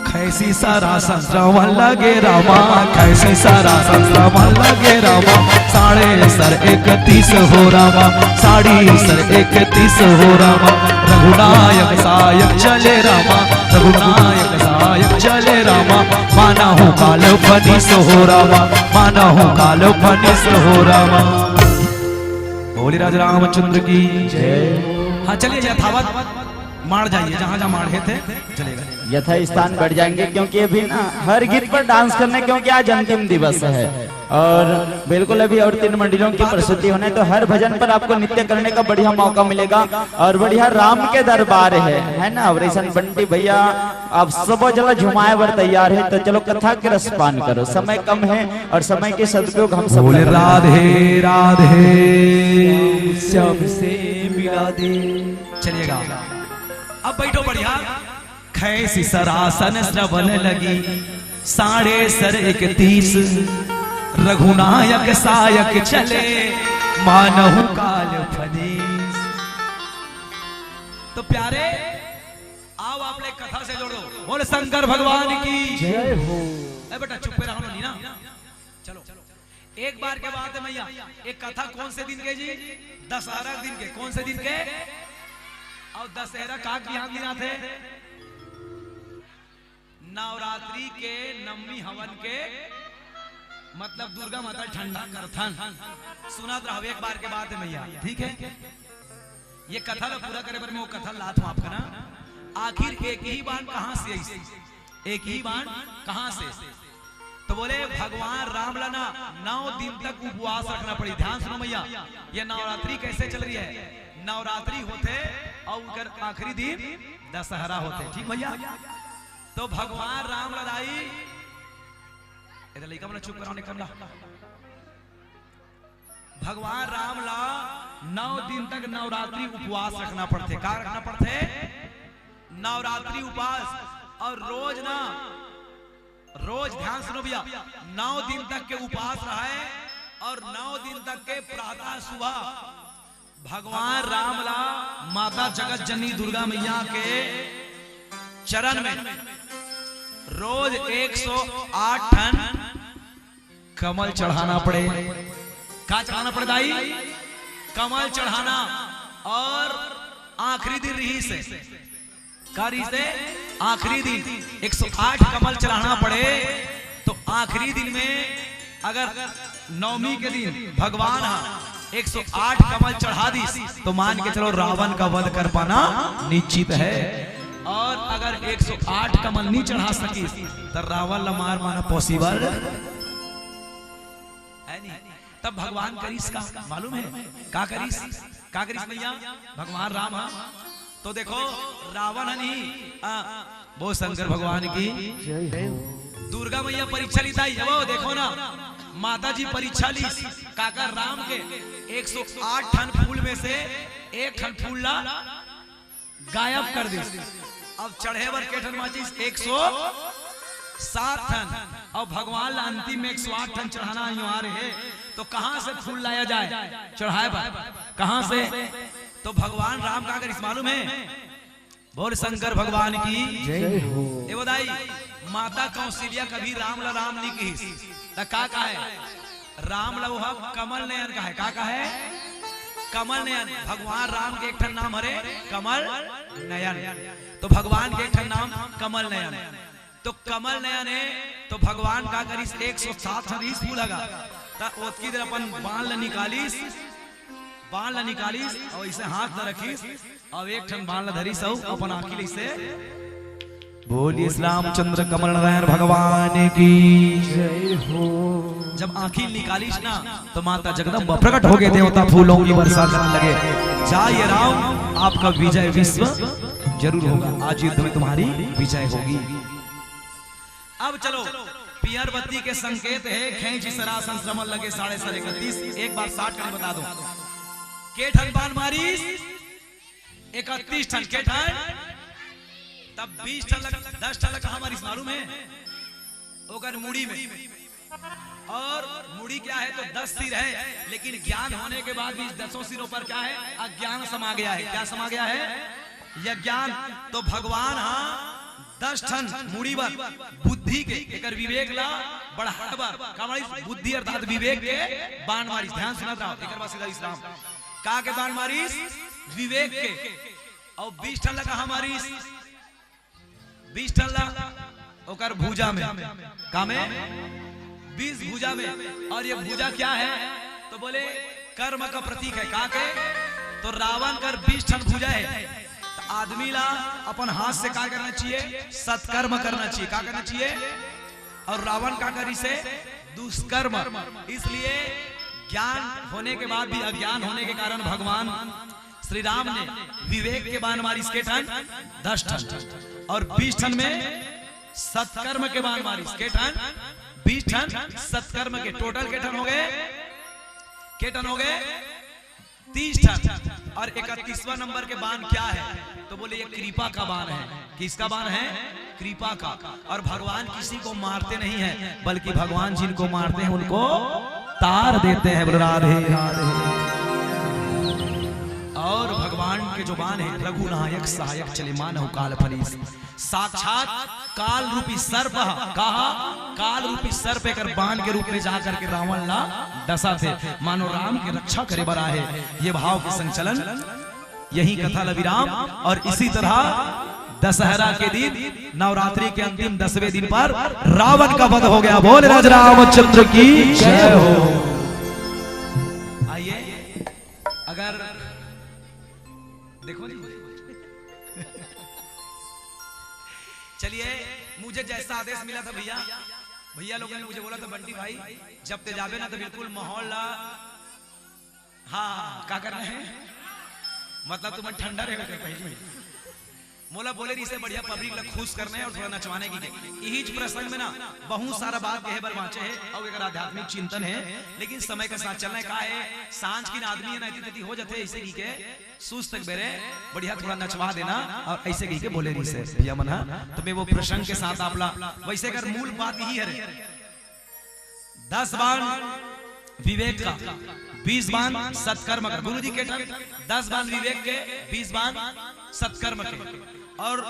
खैर सीसरा संस्रवन लगे रामा, खैसी सरा संस्रवन लगे रामा, साढ़े सर इकतीस हो रामा, साढ़ी सर इकतीस हो रामा, रघुनायक सायक चले रामा, रघुनायक सायक चले रामा, मानहु काल फनीस हो रामा, मानहु काल फनीस हो रामा। बोले राज रामचंद्र की जय। हाँ, चलिए, यथावत माड़ जाइए, जहाँ जहाँ माड़ है थे, चलेगा। यथा स्थान बैठ जाएंगे, क्योंकि अभी ना हर गीत पर डांस करने, क्योंकि आज अंतिम दिवस है और बिल्कुल अभी और तीन मंडलियों की प्रस्तुति होने, तो हर भजन पर आपको नृत्य करने का बढ़िया मौका मिलेगा। और बढ़िया राम के दरबार है, है ना? और ऐसा बंटी भैया आप सब जला झुमाए बर तैयार है, तो चलो कथा के रसपान करो, समय कम है और समय के सदुपयोग हम सब बोले करना। राधे राधे। श्याम से मिला दे। चलिएगा, अब बैठो बढ़िया। खैसी सरासन श्रवण लगी, साढ़े सर इकतीस, रघुनायक सायक चले, मानहु काल फनीस। तो प्यारे, आओ आप लोग कथा से जोड़ो। बोल शंकर भगवान की जय हो। ए बेटा, चुप्पे रहो ना, नीना। चलो, एक बार के बात है भैया, एक कथा कौन से दिन के जी? दशहरा दिन के। कौन से दिन के? और दशहरा का बिहान दिन आथे? नवरात्रि के नवमी हवन के, मतलब दुर्गा माता ठंडा करथन। सुनत रहो, एक बार के बात है भैया, ठीक है? ये कथा ला पूरा करे बर मैं वो कथा लात हूँ आपका ना। आखिर एक ही बाण कहाँ से आई? एक ही बाण कहाँ से? तो बोले भगवान राम ला ना नौ दिन तक उपवास रखना पड़ी। ध्यान सुनो भैया, ये नवरात्रि कैसे चल रही है? नवरात्रि होथे और उनकर आखिरी दिन दशहरा होथे, ठीक भैया? तो भगवान राम ला दाई, इधर लइका मन ला चुप कराओ, निकल ला। भगवान राम ला नौ दिन तक नवरात्रि उपवास रखना पड़थे। का रखना पड़थे? नवरात्रि उपवास। और रोज ना, रोज ध्यान सुनो भैया, नौ दिन तक के उपवास रहे और नौ दिन तक के प्रातः सुबह भगवान राम ला माता जगत जननी दुर्गा मैया के चरण में रोज एक सौ आठ ठन कमल चढ़ाना पड़े। का चढ़ाना पड़े दाई? कमल चढ़ाना। और आखिरी दिन रहिस हे, का रहिस हे? आखिरी दिन एक सौ आठ कमल चढ़ाना पड़े। तो आखिरी दिन में अगर नवमी के दिन भगवान हा एक सौ आठ कमल चढ़ा दिस, तो मान के चलो रावण का वध कर पाना निश्चित है। और अगर एक सौ आठ कमल नहीं चढ़ा सकिस, तो रावण ला मार पाना possible है नहीं। तब भगवान करिस का मालूम है? का करिस? का करिस भैया? भगवान राम हा। तो देखो, रावण हा नहीं, आ, वो शंकर भगवान की जय हो। दुर्गा मैया परीक्षा लीस दाई, वो देखो ना, माता जी परीक्षा लीस काकर राम के एक सौ आठ ठन फूल में से एक ठन फूल ला गायब कर दिस। अब चढ़े बर के ठन बाचिस? एक सौ सात ठन। और भगवान ला अंतिम में एक सौ आठ ठन चढ़ाना अनिवार्य है, तो कहाँ से फूल लाया जाए चढ़ाए बर? कहाँ से? तो भगवान राम का करिस मालूम है? बोल शंकर भगवान की जय हो। ए वो दाई, माता कौशल्या कभी राम ला राम नहीं कहिस, त का कहे? राम ला वो कमल नयन कहे। का कहे? कमल नयन। भगवान राम के एक ठन नाम हरे कमल नयन। तो भगवान के एक ठन नाम कमल नयन। तो कमल नयन है, तो भगवान का करिस? एक सौ सात ठन रहिस फूल लगा, त ओतकी देर अपन बाण ला निकालिस, बाण ला निकालिस और इसे हाथ ला रखिस और एक ठन बाण ला धरिस अउ अपन आँखी ले इसे बोलिए श्री रामचंद्र कमल नारायण भगवान की जय हो। जब आँखी निकालिस ना, तो माता जगदम्बा प्रकट हो गए, देवता फूलों की वर्षा करने लगे। जाइए राम, आपका विजय विश्व जरूर होगा, आज युद्ध में तुम्हारी विजय होगी। अब चलो, पियर बत्ती के संकेत है, खैंची सरा संक्रमण लगे साढ़े सर इकतीस, एक बार साठ करके बता दो। के ठन बाण मारिस? इकतीस ठन। के ठन? तब बीस ठन लग, दस ठन लग कहाँ मारिस मालूम है? ओकर मुड़ी में। और मुड़ी क्या है तो दस सिर है, लेकिन ज्ञान होने के बाद भी दसों सिरों पर क्या है? अज्ञान समा गया है। क्या समा गया है? ये ज्ञान। तो भगवान हाँ दस ठन मुड़ी बर बुद्धि के, एकर विवेक ला बढ़ाए बर का मारिस? बुद्धि अर्थात विवेक के बाण मारिस। ध्यान सुनत रहो, एकर बाद सीधा विश्राम। का के बाण मारिस? विवेक के। अउ बीस ठन ला कहाँ मारिस? बीस ठन ला ओकर भुजा में। का में? बीस भुजा में। और ये भुजा क्या है? तो बोले, कर्म का प्रतीक है। का के? तो रावण कर बीस ठन भुजा है। तो आदमी ला अपन हाथ से का करना चाहिए? सत्कर्म करना चाहिए। का करना चाहिए? और रावण का करिस हे? दुष्कर्म। इसलिए ज्ञान होने के बाद भी अज्ञान होने के कारण भगवान श्री राम ने विवेक के बाण मारिस के ठन? दस ठन। और बीस ठन में सत्कर्म के बाण मारिस के ठन? बीस ठन। सत्कर्म के टोटल के ठन हो गए? के ठन हो गए? तीस ठन। और इकतीसवाँ नंबर के बाण क्या है? तो बोले, ये कृपा का बाण है। किसका बाण है? कृपा का। और भगवान किसी को मारते नहीं है, बल्कि भगवान जिनको मारते हैं उनको तार देते हैं। बोलो, राधे राधे। और भगवान के जो बाण है, रघुनायक सहायक चले मानव काल फलीस। साक्षात काल रूपी सर्प ह, कहा, काल रूपी सर्प एकर बाण के रूप में जा करके रावण ला डसा थे, मानो राम के रक्षा करे बर आहे। ये भाव के संचलन, यही कथा ल विराम। और इसी तरह दशहरा के दिन, नवरात्रि के अंतिम दसवें दिन पर रावण का वध हो गया। बोले राज रामचंद्र की जय हो। आइए, अगर देखो जी, चलिए, मुझे जैसा आदेश मिला था भैया, भैया लोगों ने मुझे बोला था, बंटी भाई, जब ते जाबे ना तो बिल्कुल माहौल ला, हाँ, का करना है, मतलब तुम ठंडा रहे पहले। मोला बोले रहिसे बढ़िया पब्लिक ला खुश करना है और थोड़ा नचवाने की के। इहिच प्रसंग में ना बहुत सारा बात कहे बर बाँचे है और एक आध्यात्मिक चिंतन है, लेकिन समय के साथ चलना है। का है, सांझ की ना आदमी है ना, इतनी हो जाते ऐसे की के सुस्त तक बेरे बढ़िया थोड़ा नचवा देना। और ऐसे कही के बोले रहिसे भैया मन ह। तो मैं वो प्रसंग के साथ आप ला, वैसे अगर मूल बात यही है रे, दस बाण विवेक का, बीस बाण सत्कर्म का। गुरु जी के ठन दस बाण विवेक के, बीस बाण सत्कर्म के। और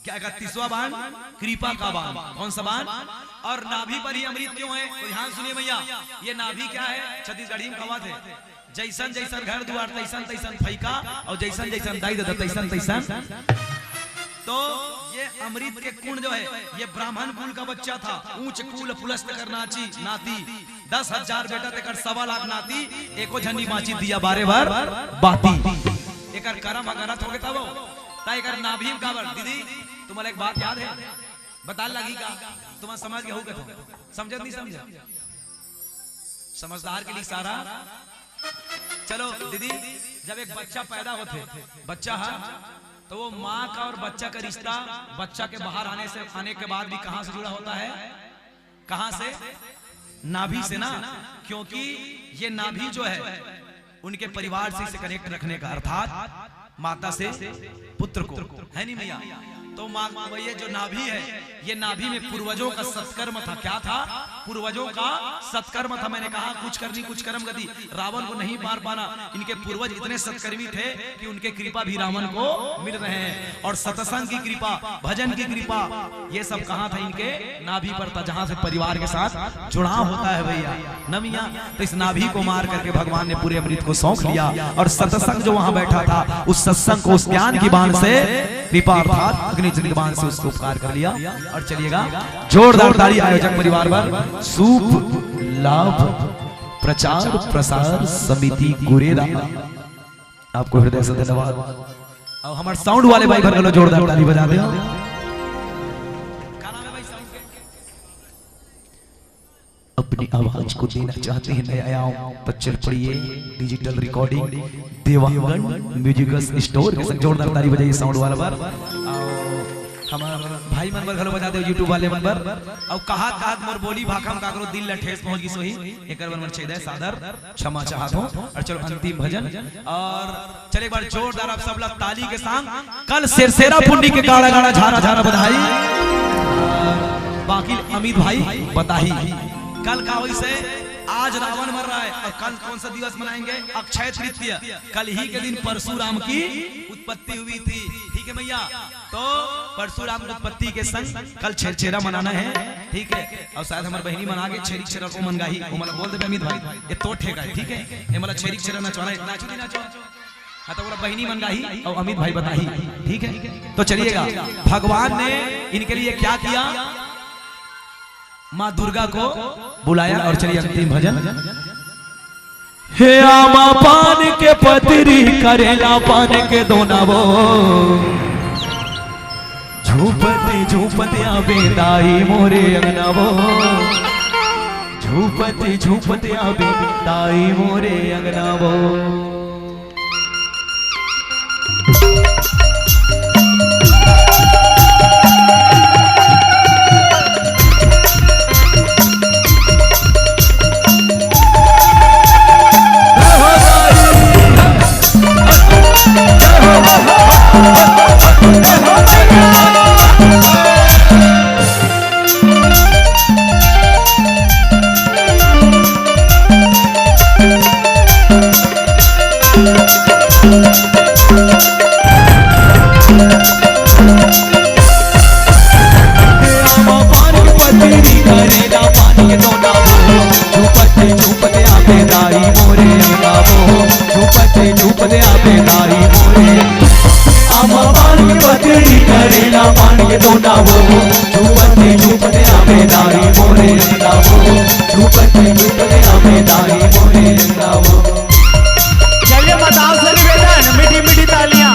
क्या का तीसवा बाण? कृपा का बाण। कौन सा बाण? और नाभि पर ही अमृत क्यों है? तो ध्यान सुनिए भैया, ये नाभि क्या है? छत्तीसगढ़ी में कहावत है, जैसन जैसन घर दुआर तैसन तैसन फैका, और जैसन जैसन दाई ददा तैसन तैसन। तो ये अमृत के कुंड जो है, ये ब्राह्मण कुल का बच्चा था, ऊंच कुल पुलस्त कर नाची नाती, दस हजार बेटा तेकर सवा लाख नाती, एको झन नी बाँची दिया बारे बर बाती। एकर करम ह गलत हो गे तब, ता एकर नाभि काबर? दीदी, तुम्हारा एक बात याद है, बता लगी का? तुम्हारा समझ गए हो कथो, समझत नहीं समझ? समझदार के लिए इशारा। चलो दीदी, जब एक बच्चा पैदा होते, बच्चा हा, तो वो माँ का और बच्चा का रिश्ता, बच्चा के बाहर आने से, आने के बाद भी कहाँ से जुड़ा होता है? कहाँ से? नाभि से ना, क्योंकि ये नाभि जो है, उनके परिवार से इसे कनेक्ट रखने का, अर्थात माता से पुत्र को, है नहीं भैया? तो माँ, ये जो नाभि है, ये नाभि में पूर्वजों का सत्कर्म था। क्या था? पूर्वजों का सत्कर्म था। मैंने कहा, कुछ करनी, कुछ कर्म गति, रावण को नहीं मार पाना। इनके पूर्वज इतने सत्कर्मी थे कि उनके कृपा भी रावण को मिल रहे हैं। और सत्संग की कृपा, भजन की कृपा, ये सब कहाँ था? इनके नाभि पर था, जहाँ से परिवार के साथ जुड़ाव होता है भैया। न मियाँ, तो इस नाभि को मार करके भगवान ने पूरे अमृत को सौंप लिया। और सत्संग जो वहाँ बैठा था, उस सत्संग को उस ज्ञान की बाण से, कृपा अर्थात अग्नि जनित बाण से उसको उपकार कर लिया। और चलिएगा, जोरदार ताली आयोजक परिवार बर। शुभ लाभ प्रचार प्रसार समिति गुरेदा। आपको हृदय से धन्यवाद। अब हमारे साउंड वाले भाई बर घलो जोरदार ताली बजा दे। अपनी आवाज को देना चाहते हैं नया आयाम, तो चल पड़िए। Digital recording Dewangan musical store के संग। जोरदार ताली बजाइए साउंड वाला बर। और हमार भाई मन बर घलो बजा दे, YouTube वाले मन बर। और कहा कहा मोर बोली भाखा म काकरो दिल ला ठेस पहुंच गई सोही, एकर बर मन छेदे सादर क्षमा चाहत हूँ। और चलो अंतिम भजन और चले एक बार जोरदार आप सब ला ताली के संग। कल सिरसेरा पुन्नी के गाड़ा गाड़ा झारा झारा बधाई। बाकी अमित भाई बताही कल का होइस हे। आज रावण मर रहा है और कल कौन सा दिवस मनाएंगे? अक्षय तृतीया। कल ही के दिन परशुराम की उत्पत्ति हुई थी। ठीक है भैया, तो परशुराम की उत्पत्ति के संग कल छेरछेरा मनाना है। ठीक है, और शायद हमर बहिनी मन आगे छेरी छेरा को मन गाही, वो मला बोल देबे अमित भाई, ये तो ठेका है। ठीक है, ये मला छेरी छेरा नचवाना है, नाचो दी नाचो। हाँ, तो बोला बहिनी मन गाही और अमित भाई बताही। ठीक है, तो चलिएगा, भगवान ने इनके लिए क्या किया? माँ दुर्गा को बुलाया और चलिए अंतिम भजन। हे आमा पान के पतरी, करेला पान के दोना वो, झूपते झूपते आबे दाई मोरे अंगना वो, झूपते झूपते आबे दाई मोरे अंगना वो। चलिए, बताओ से निवेदन, मीठी मीठी तालियां।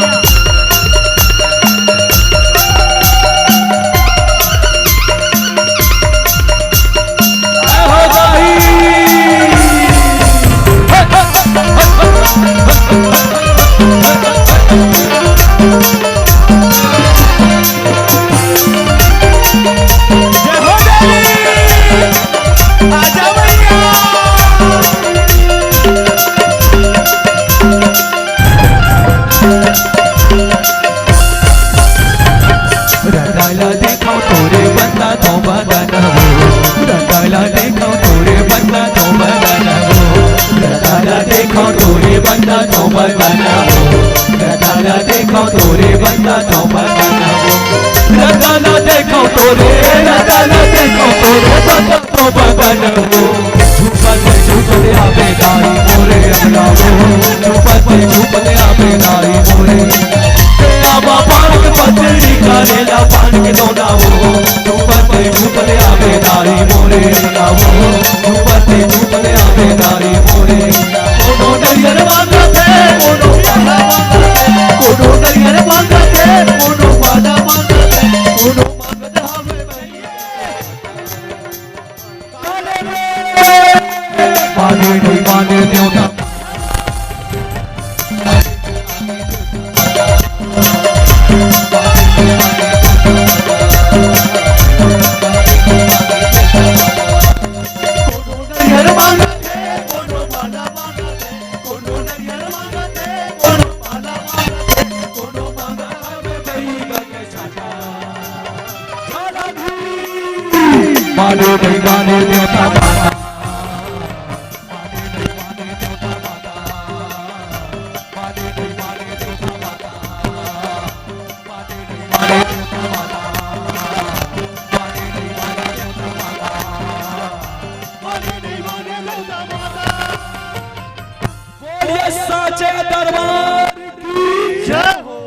बोलिए साचे दरबार की जय हो।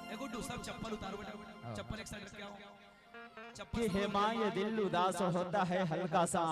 ए गुड्डू, सब चप्पल उतारो बेटा, चप्पल एक साइड रख के आओ। चप्पल कि हे माँ, ये दिल उदास होता है, हल्का सा